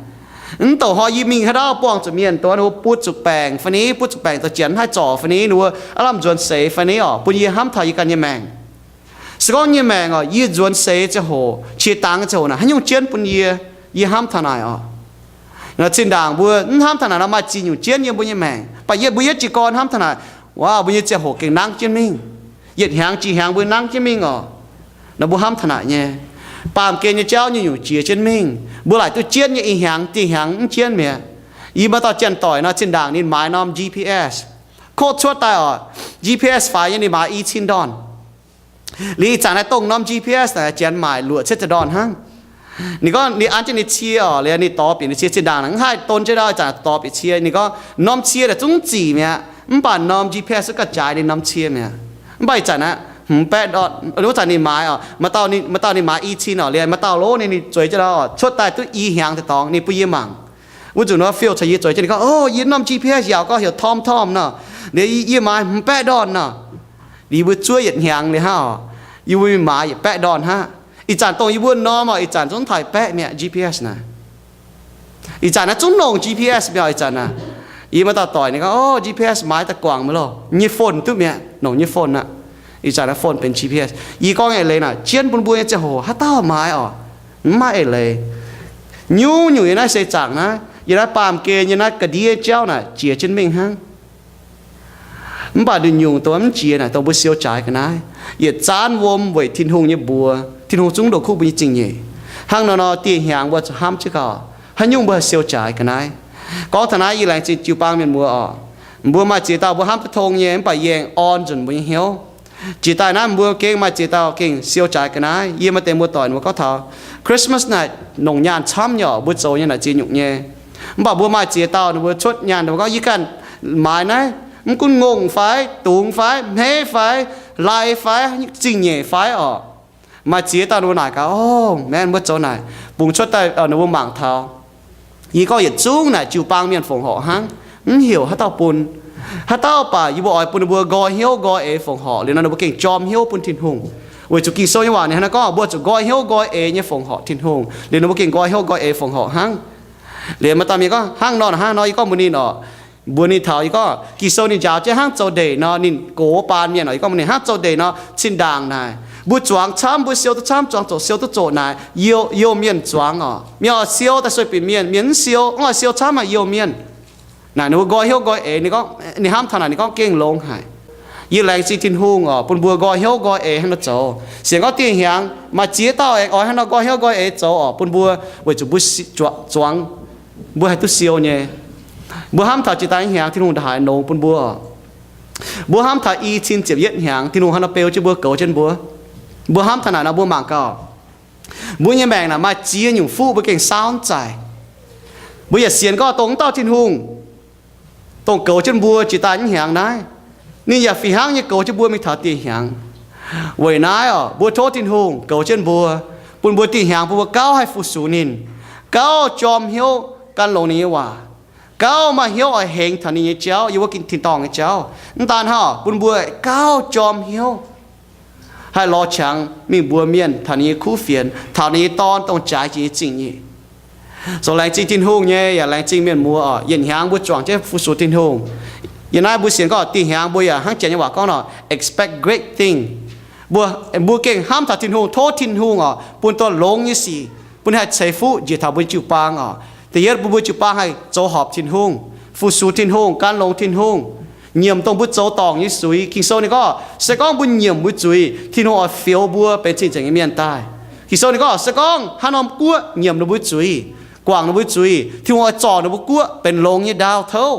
Mv douc hnoi yie mingh haaix dauh buangh zuqc mienh dongh ninh mbuo butv zuqc baengc fai ni, butv zuqc baengc daaih janx haih zorc fai ni, ninh mbuo aav lamh nzuonx seix fai ni oc, bun yie hnamv taux yie ganh nyei maengc. Se gorngv nyei maengc oc, yie nzuonx seix ziangh hoc, qiex dangx ziangh hoc naaic, haaix nyungc jienv bun yie, yie hnamv taux naaic oc. Zinh ndaangc mbuo mv hnamv taux naaic nor, maaih ziex nyungc jienv yiem mbuo nyei maengc. Mv baac yie, mbuo yietv jiez gorn hnamv taux naaic, waav, mbuo nyei ziangh hoc gengh nangv jienv mingh. Yietc hnyangx jiex hnyangx mbuo nangv jienv mingh oc. Nor mbuo hnamv taux naaic nyei. Baamh gen nyei jauv nyungc-nyungc jiex jienv mingh. Mbuo laaic duqv jienv nyei ih hnyangx, dih hnyangx mv jienv mi'aqv. Yie maaih dauh janx-doic nor, zinh ndaangc ninh maaiz norm G P S. Kotv cuotv daaih oc, G P S faix nyei ninh maaiz i cin ndorn. Liuz ih zanc naaiv dongh norm G P S naaic janx maaic luoqc cietv ziepc ndorn hnangv. Ninh gorngv ninh an jienv ninh cie oc, liuz ninh dorh bieqc ninh cie, zinh ndaangc mv haih don jienv ndau, ih zanc dorh bieqc cie. Ninh gorngv norm cie naaic zungv zic mi'aqv, mv baac norm G P S wuov ganh jaaix ninh norm cie mi'aqv. Mv baac ih zanc naaiv hmz baeqv ndorn, wuov zanc ninh maaiz oc, maaih dauh ninh maaiz i cin oc, liuz maaih dauh lov ninh, ninh zueiz jienv ndau oc, cuotv daaih duqv i hnyangx deix dorngx ninh bun yie mangc. Wuov nzunc nor fiou caux yie zueiz jienv, ninh gorngv, o, yie norm G P S yaauc gorngv heuc TomTom nor, liuz yie maaiz hmz baeqv ndorn nor. Liuz mbuo zuov yietc hnyangx liuz hnangv oc, yie mbuo mingh maaiz yietc baeqv ndorn hnangv. Ih zanc dongh yie mbuo norm oc, ih zanc zungv taux baeqv mi'aqv G P S naaic. Ih zanc naaiv zungv longc G P S mi'aqv ih zanc naaic. Yie maaih dauh doic ninh gorngv, o, G P S maaiz daaih guangc maiv loh, nyei phone duqv mi'aqv, longc nyei phone aqv. Ih zanc naaiv phone benx G P S. Yie gorngv eix leiz naaic, jienv bun mbuo nyei ziangh hoc haaix dauh maaiz oc, mv maaih eix leiz. Nyungc-nyungc yiem naaiv seix zaangc naaiv, yiem naaiv baamh gen, yiem naaiv ga'ndiev jauv naaic jiex jienv mingh hnangv. Mv baac nduqc nyungc dongh mv jiex naaic dongh mbuo siou jaaix ga'naaiv, yietc zaanv wuom weic Tin-Hungh nyei mbuox, Tin-Hungh zungv ndoqc kuv mbuo nyei zingh nyeic. Hnangv nor nor dieh hnyangx mbuo zuqc hnamv jienv gauh haaix nyungc mbuo haih siou jaaix ga'naaiv. Gorngv taux naaiv yie laengz zingh jiu-baang mienh muoz oc. Mbuo maaih ziex dauh mbuo hnamv duqv tong nyei, mv baac yie aengx orn nzunc mbuo nyei hnyouv. Jiex daaih naaiv mbuo gengh maaih ziex dauh gengh siou jaaix ga'naaiv. Yie maaih deix muoz-doic mbuo gorngv taux Christmas naaic longc nyaanh camv nyei oc, mbuo zoux nyei naaic ziex nyungc nyei. Mv baac mbuo maaih ziex dauh ninh mbuo cuotv nyaanh, ninh mbuo gorngv, yie ganh maaiz naaiv, mv gunv ngongh fai, dungz fai, hmeiv fai, lai fai, zingh nyeic fai oc. Maaih ziex dauh ninh mbuo naaic gaax, o, maengx mbuo zoux naaic, bungx cuotv daaih ninh mbuo mangc taux. Yie gorngv yietc zungv naaic jiu-baang mienh fongc horc hnangv, mv heuc haaix dauh bun. Haaix dauh baac yie mbuo oix bun ninh mbuo nqoi hnyouv nqoi eix fongc horc liuz nor, ninh mbuo gengh jorm hnyouv bun Tin-Hungh. Weic zuqc Ging-Sou nyei waac ninh hnangv naaiv gorngv, mbuo zuqc nqoi hnyouv nqoi eix nyei fongc horc Tin-Hungh, liuz ninh mbuo gengh nqoi hnyouv nqoi eix fongc horc hnangv. Liuz maaih dauh mienh gorngv, hnangv nor hnangv nor, yie gorngv mbuox ninh oc, mbuox ninh taux, yie gorngv Ging-Sou ninh njaaux jienv hnangv zoux ndeic nor, ninh gox baan mienh oc, yie gorngv mbuox ninh hnangv zoux ndeic nor, zinh ndaangc naaic mbuo zuangx camv, mbuo siou duqv camv, zuangx zoqc siou duqv zoqc naaic, youh, youh mienh zuangx oc. Mienh oix siou daaih sueih binc mienh, mienh mv siou, mv oix siou camv haic youh mienh. Naaic ninh mbuo nqoi hnyouv nqoi eix, ninh gorngv, ninh hnamv taux naaic, ninh gorngv gengh longx haic. Yie laengz zingh Tin-Hungh oc, bun mbuo nqoi hnyouv nqoi eix hnangv nor zoux. Sienx gorngv dieh hnyangx maaih ziex dauh aengx oix hnangv nor nqoi hnyouv nqoi eix zoux oc, bun mbuo weic zuqc mbuo zuangx, mbuo haih duqv siou nyei. Mbuo hnamv taux jiex daaih hnyangx Tin-Hungh ndongc haaix longx bun mbuo. Mbuo hnamv taux i cin ziepc yietv hnyangx Tin-Hungh hnangv nor beu jienv mbuo, goux jienv mbuo. Mbuo hnamv taux naaic nor mbuo mangc gaax, mbuo nyei maengc naaic maaih ziex nyungc fuqv mbuo gengh saauv mv zaic. Mbuo yaac sienx gorngv dongh wuov dauh Tin-Hungh, dongh goux jienv mbuo jiex daaih hnyangx naaiv, ninh yaac fih hnangv nyei goux jienv mbuo mingh taux dieh hnyangx. Weic naaiv oc, mbuo tov Tin-Hungh goux jienv mbuo, bun mbuo dieh hnyangx bun mbuo gauh haih fu-sux ninh, gauh jorm hnyouv gan longx ninh nyei waac, gauh maaih hnyouv oix hengx taux ninh nyei jauv, yiem wuov gin tin-dorngh nyei jauv. Mv daan hnangv, bun mbuo gauh jorm hnyouv haih lorz qangx mingh mbuox mienh taux ninh nyei kuv fienx, taux ninh nyei Dorn dongh jaaix jiex nyei zingh nyeic. Zoux laengz zingh Tin-Hungh nyei yaac laengz zingh mienh muoz oc. Yietc hnyangx mbuo juangc jienv fu-sux Tin-Hungh. Yiem naaiv mbuo sienx gorngv dingh hnyangx mbuo yaac hnangv janx nyei waac gorngv nor, expect great thing. Mbuo, mbuo gengh hnamv taux Tin-Hungh, tov Tin-Hungh oc, bun duqv longx nyei sic, bun haih ceix fuqv njiec taux mbuo jiu-baang oc. Da'yietv, bun mbuo jiu-baang haih zoux horpc Tin-Hungh, fu-sux Tin-Hungh, gan longx Tin-Hungh, nyiemc dongh mbuo zoux dorngc nyei zuiz. Ging-Sou ninh gorngv se gorngv mbuo nyiemc mbuo zuiz, Tin-Hungh oix fioux mbuo benx cing-nzengc nyei mienh daaih. Ging-Sou ninh gorngv se gorngv haaix norm guoqv nyiemc ninh mbuo zuiz, guangc ninh mbuo zuiz, Tin-Hungh oix zorc ninh mbuo guoqv benx longx nyei ndaauv touv.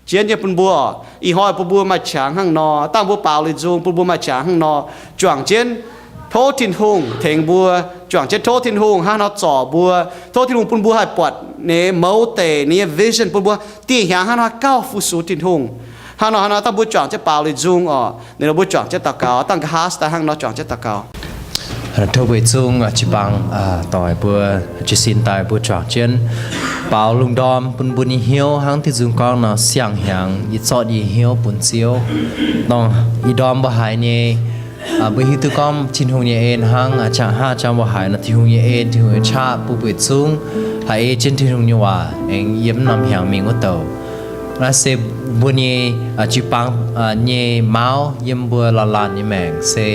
Jienv nyei bun mbuo, ih hnoi bun mbuo maaih qangx hnangv nor, dangh mbuo baaux leiz nzung bun mbuo maaih qangx hnangv nor, juangc jienv tov Tin-Hungh tengx mbuo, juangc jienv tov Tin-Hungh hnangv haaix nor zorc mbuo, tov Tin-Hungh bun mbuo haih buatc ninh mouz deic, ninh nyei vision bun mbuo dingh hnyangx hnangv haaix nor gauh fu-sux Tin-Hungh. Hnangv nor, hnangv nor dangh mbuo juangc jienv baaux leiz nzung oc. Ninh mbuo juangc jienv daux gaux, dangh nqa'haav se daaih hnangv nor juangc jienv daux gaux. Tov mbuo yietc zungv jiu-baang doic mbuo jiez sin daaih mbuo juangc jienv baaux lungh ndorm bun mbuo nyei hnyouv hnangv diuh nzung gorngv nor, siang hnyangx yie zorqv yie hnyouv bun Ziouv. Dongh ih ndorm mbuo haiz nyei, mbuo hiuv duqv gorngv Tin-Hungh nyei en hnangv, aa, qangx haav jangx mbuo haiz nor, Tin-Hungh nyei en, Tin-Hungh nyei qaqv bun mbuo yietc zungv haih ei jienv Tin-Hungh nyei waac aengx yiem norm hnyangx mingh wuov douc. Naaiv se mbuo nyei jiu-baang nyei mauv yiem mbuo laanh laanh nyei maengc se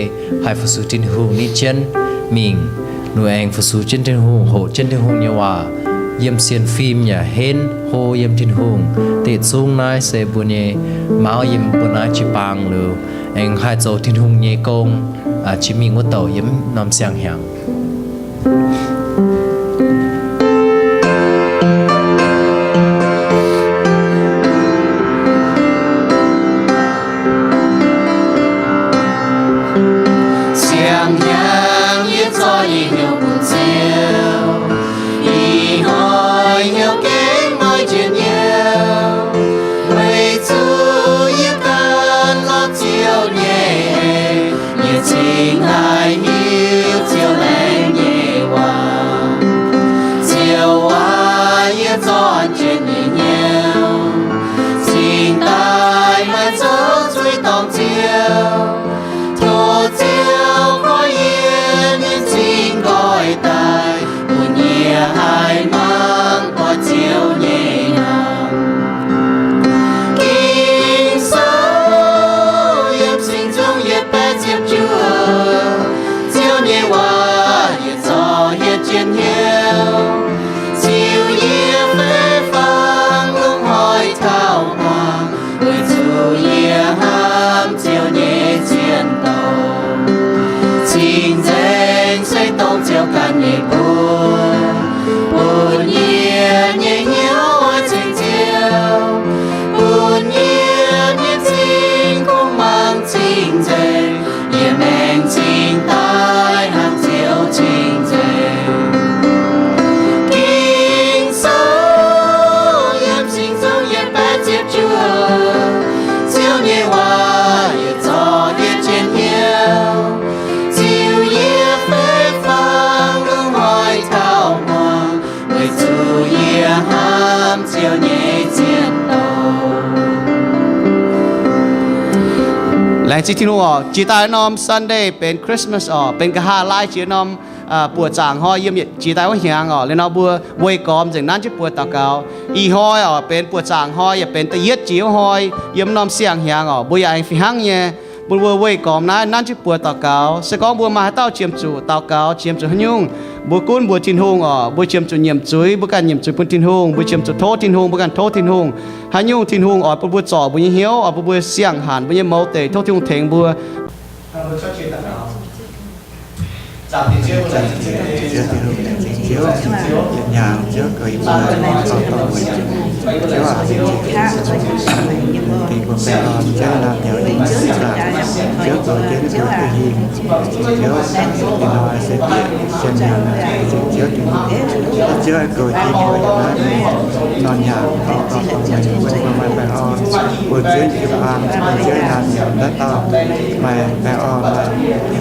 haih fu-sux Tin-Hungh nitv jienv mingh. Ninh aengx fu-sux jienv Tin-Hungh, hoqc jienv Tin-Hungh nyei waac, yiem sienx fim yaac henv hlo yiem Tin-Hungh. Deix zungv naaiv se mbuo nyei mauv yiem mbuo naaiv jiu-baang liuz, aengx haih zoux Tin-Hungh nyei gong jiex mingh wuov douc yiem norm siang-hnyangx. Siang-hnyangx yie zorqv yie hnyouv bun Ziouv, ih hnoi hnyouv gengh maiv njien-youh, weic zuqc yie gan lorz Ziouv nyei en, yie cingx haih hiuv Ziouv laengz nyei waac. Ziouv aac, yie zorqv jienv yie hnyouv cingx daaih maaih zouv zuiz dorngc Ziouv. Tov Ziouv koi yie nyei m'zing nqoi daaih, bun yie haih mangc buatc Ziouv nyei nangh. Ging-Sou yiem m'zing zungv yie baeqv ziepc juoh, Ziouv nyei waac yie zorqv hietv jienv hnyouv. Ziux yie fei fangx lungh hnoi taux muangx, weic zuqc yie hnamv Ziouv nyei cien-douc. Cing-nzengc se dongh Ziouv ganh nyei mbuox, bun yie nyei hnyouv oix ceng Ziouv, bun yie nyei m'zing kungx mangc cing-nzengc, yie maengc cingx daaih hnangv Ziouv cing-nzengc. Ging-Sou yiem m'zing zungv yietc baeqv ziepc juoh, Ziouv nyei waac yie zorqv hietv jienv hnyouv. Ziux yie fei fangx lungh hnoi taux muangx, weic zuqc yie hnamv Ziouv nyei cien-douc. Laengz zingh Tin-Hungh oc. Jiex daaih norm Sunday benx Christmas oc, benx nqa'haav laai jiex norm buoqc zaangc hnoi yiem jiex daaih wuov hnyangx oc. Liuz nor mbuo weih gormx nzengc nanv jienv buoz daux gaux. Ih hnoi oc benx buoqc zaangc hnoi yaac benx da'yietv jiex wuov hnoi yiem norm siang-hnyangx oc. Mbuo yaac aengx fih hnangv nyei, mbuo weih gormx naaiv nanv jienv buoz daux gaux. Se gorngv mbuo maaih haaix dauh qiemx zuqc daux gaux, qiemx zuqc haaix nyungc, mbuo gunv mbuox Tin-Hungh oc. Mbuo qiemx zuqc nyiemc zuiz, mbuo ganh nyiemc zuiz bun Tin-Hungh. Mbuo qiemx zuqc tov Tin-Hungh, mbuo ganh tov Tin-Hungh. Haaix nyungc Tin-Hungh oix bun mbuo zorc mbuo nyei hnyouv, oix bun mbuo siang-hanc mbuo nyei mouz deic, tov Tin-Hungh tengx mbuo. Ziouv, Ziouv, Ziouv, nyanc Ziouv, goux yie mbuo, Ziouv, Ziouv, Ziouv, Ziouv, Ziouv, Ziouv, Ziouv, Ziouv, Ziouv, Ziouv, goux jienv Ziouv duqv hingh. Ziouv, ih hnoi se bieqc siang-hnyangx, Ziouv, Ziouv, Ziouv goux jienv mbuo yiem naaiv norm hnyangx, oix, oix, oix, oix, oix, oix, bun Ziouv jiu-baang, bun Ziouv naaiv hnyangx daaih dauh maaih baengh orn, maaih,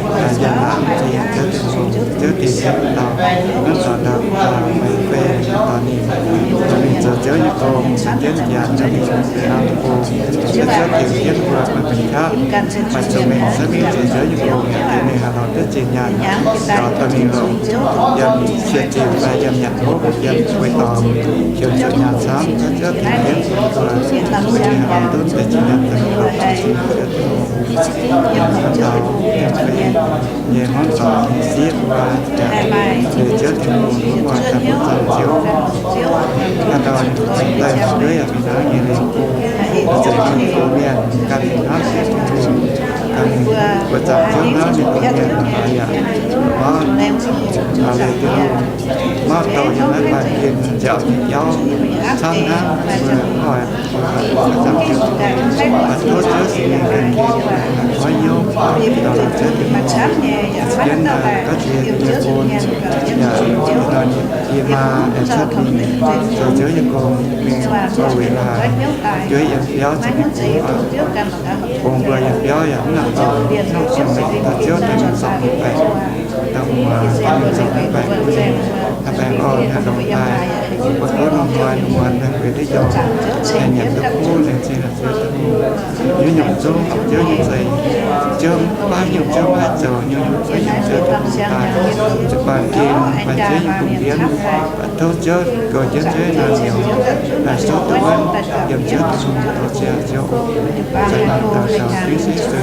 maaih njang-laangc, Ziouv, Ziouv, Ziouv Tin-Hungh dauh, hnangv dauh dauh, dauh meih fei dauh ninh, dauh ninh zoux Ziouv nyei gong, ziouc jienv nyanc, dauh ninh zoux gong, Ziouv Tin-Hungh jienv mbuo maaih mengh qaqv, maaih zuqc mengh, siev mingh zoux Ziouv nyei gong, yaac ninh haih lorz duqv zinh nyaanh, dauh dauh ninh longc, yiem ninh qiex zinh fai yiem nyanc hopv, yiem weic dorngx, heuc zuqc nyaah camv, Ziouv Tin-Hungh jienv bun mbuo, ninh haih lorz duqv deix zinh nyaanh, dauh ninh lorz duqv zinh Ziouv Tin-Hungh, hnangv dauh, yiem fei, nyei hnangv dauh ninh siev mbuo, yaac leih Ziouv Tin-Hungh mbuo mbuo daaih mbuo zoux Ziouv. Hnangv dauh ninh daaih fu'jueiv yaac fih hnangv nyei leiz, mbuo zeiz mienh gox mienh ganh hnamv Ziouv Tin-Hungh, ganh mbuo zoux Ziouv hnamv nyei gox mienh haiz yaac maiv leih Tin-Hungh, maiv douh yiem naaiv baamh gen nziaauc nyei jauv camv hnangv, mbuo oix Tov Ziouv Singx Lingh ganh ken mbuo haih goiv hnyouv, dauh lorz Ziouv Tin-Hungh, jienv ganh ziex nyei bun, yaac nor yie maa aengx cuotv mingh zoux Ziouv nyei gong mingh, gorx-youz laaix jueiv yiem biauv zuqc mingh bungx, bungx mbuo yiem biauv yaac mv nangc dorngc, mv nangc dorngc, tov Ziouv Tin-Hungh zorc mingh baeqc, dongh muoz Tin-Hungh zorc mingh baeqc bun ninh haih baengh orn, haih longx daaih, mbuo gorngv norm hnoi muonz naaiv gueix duqv njormh, haih nyanc duqv kuv, laengz zingh haic Ziouv Tin-Hungh. Nyungc-nyungc zungv horpc Ziouv nyei za'eix, Ziouv mv baac nyungc Ziouv maiv zoux, nyungc-nyungc zungv yiem Ziouv Tin-Hungh daaih, ziouc baamh gen maaih Ziouv nyei bun mbienv. Tov Ziouv goux jienv Ziouv nyei naamh nyouz, daaih souv duqv wuonv yiem Ziouv Tin-Hungh dorh ziangh Ziouv oc. Za'gengh daux gaux fiev se se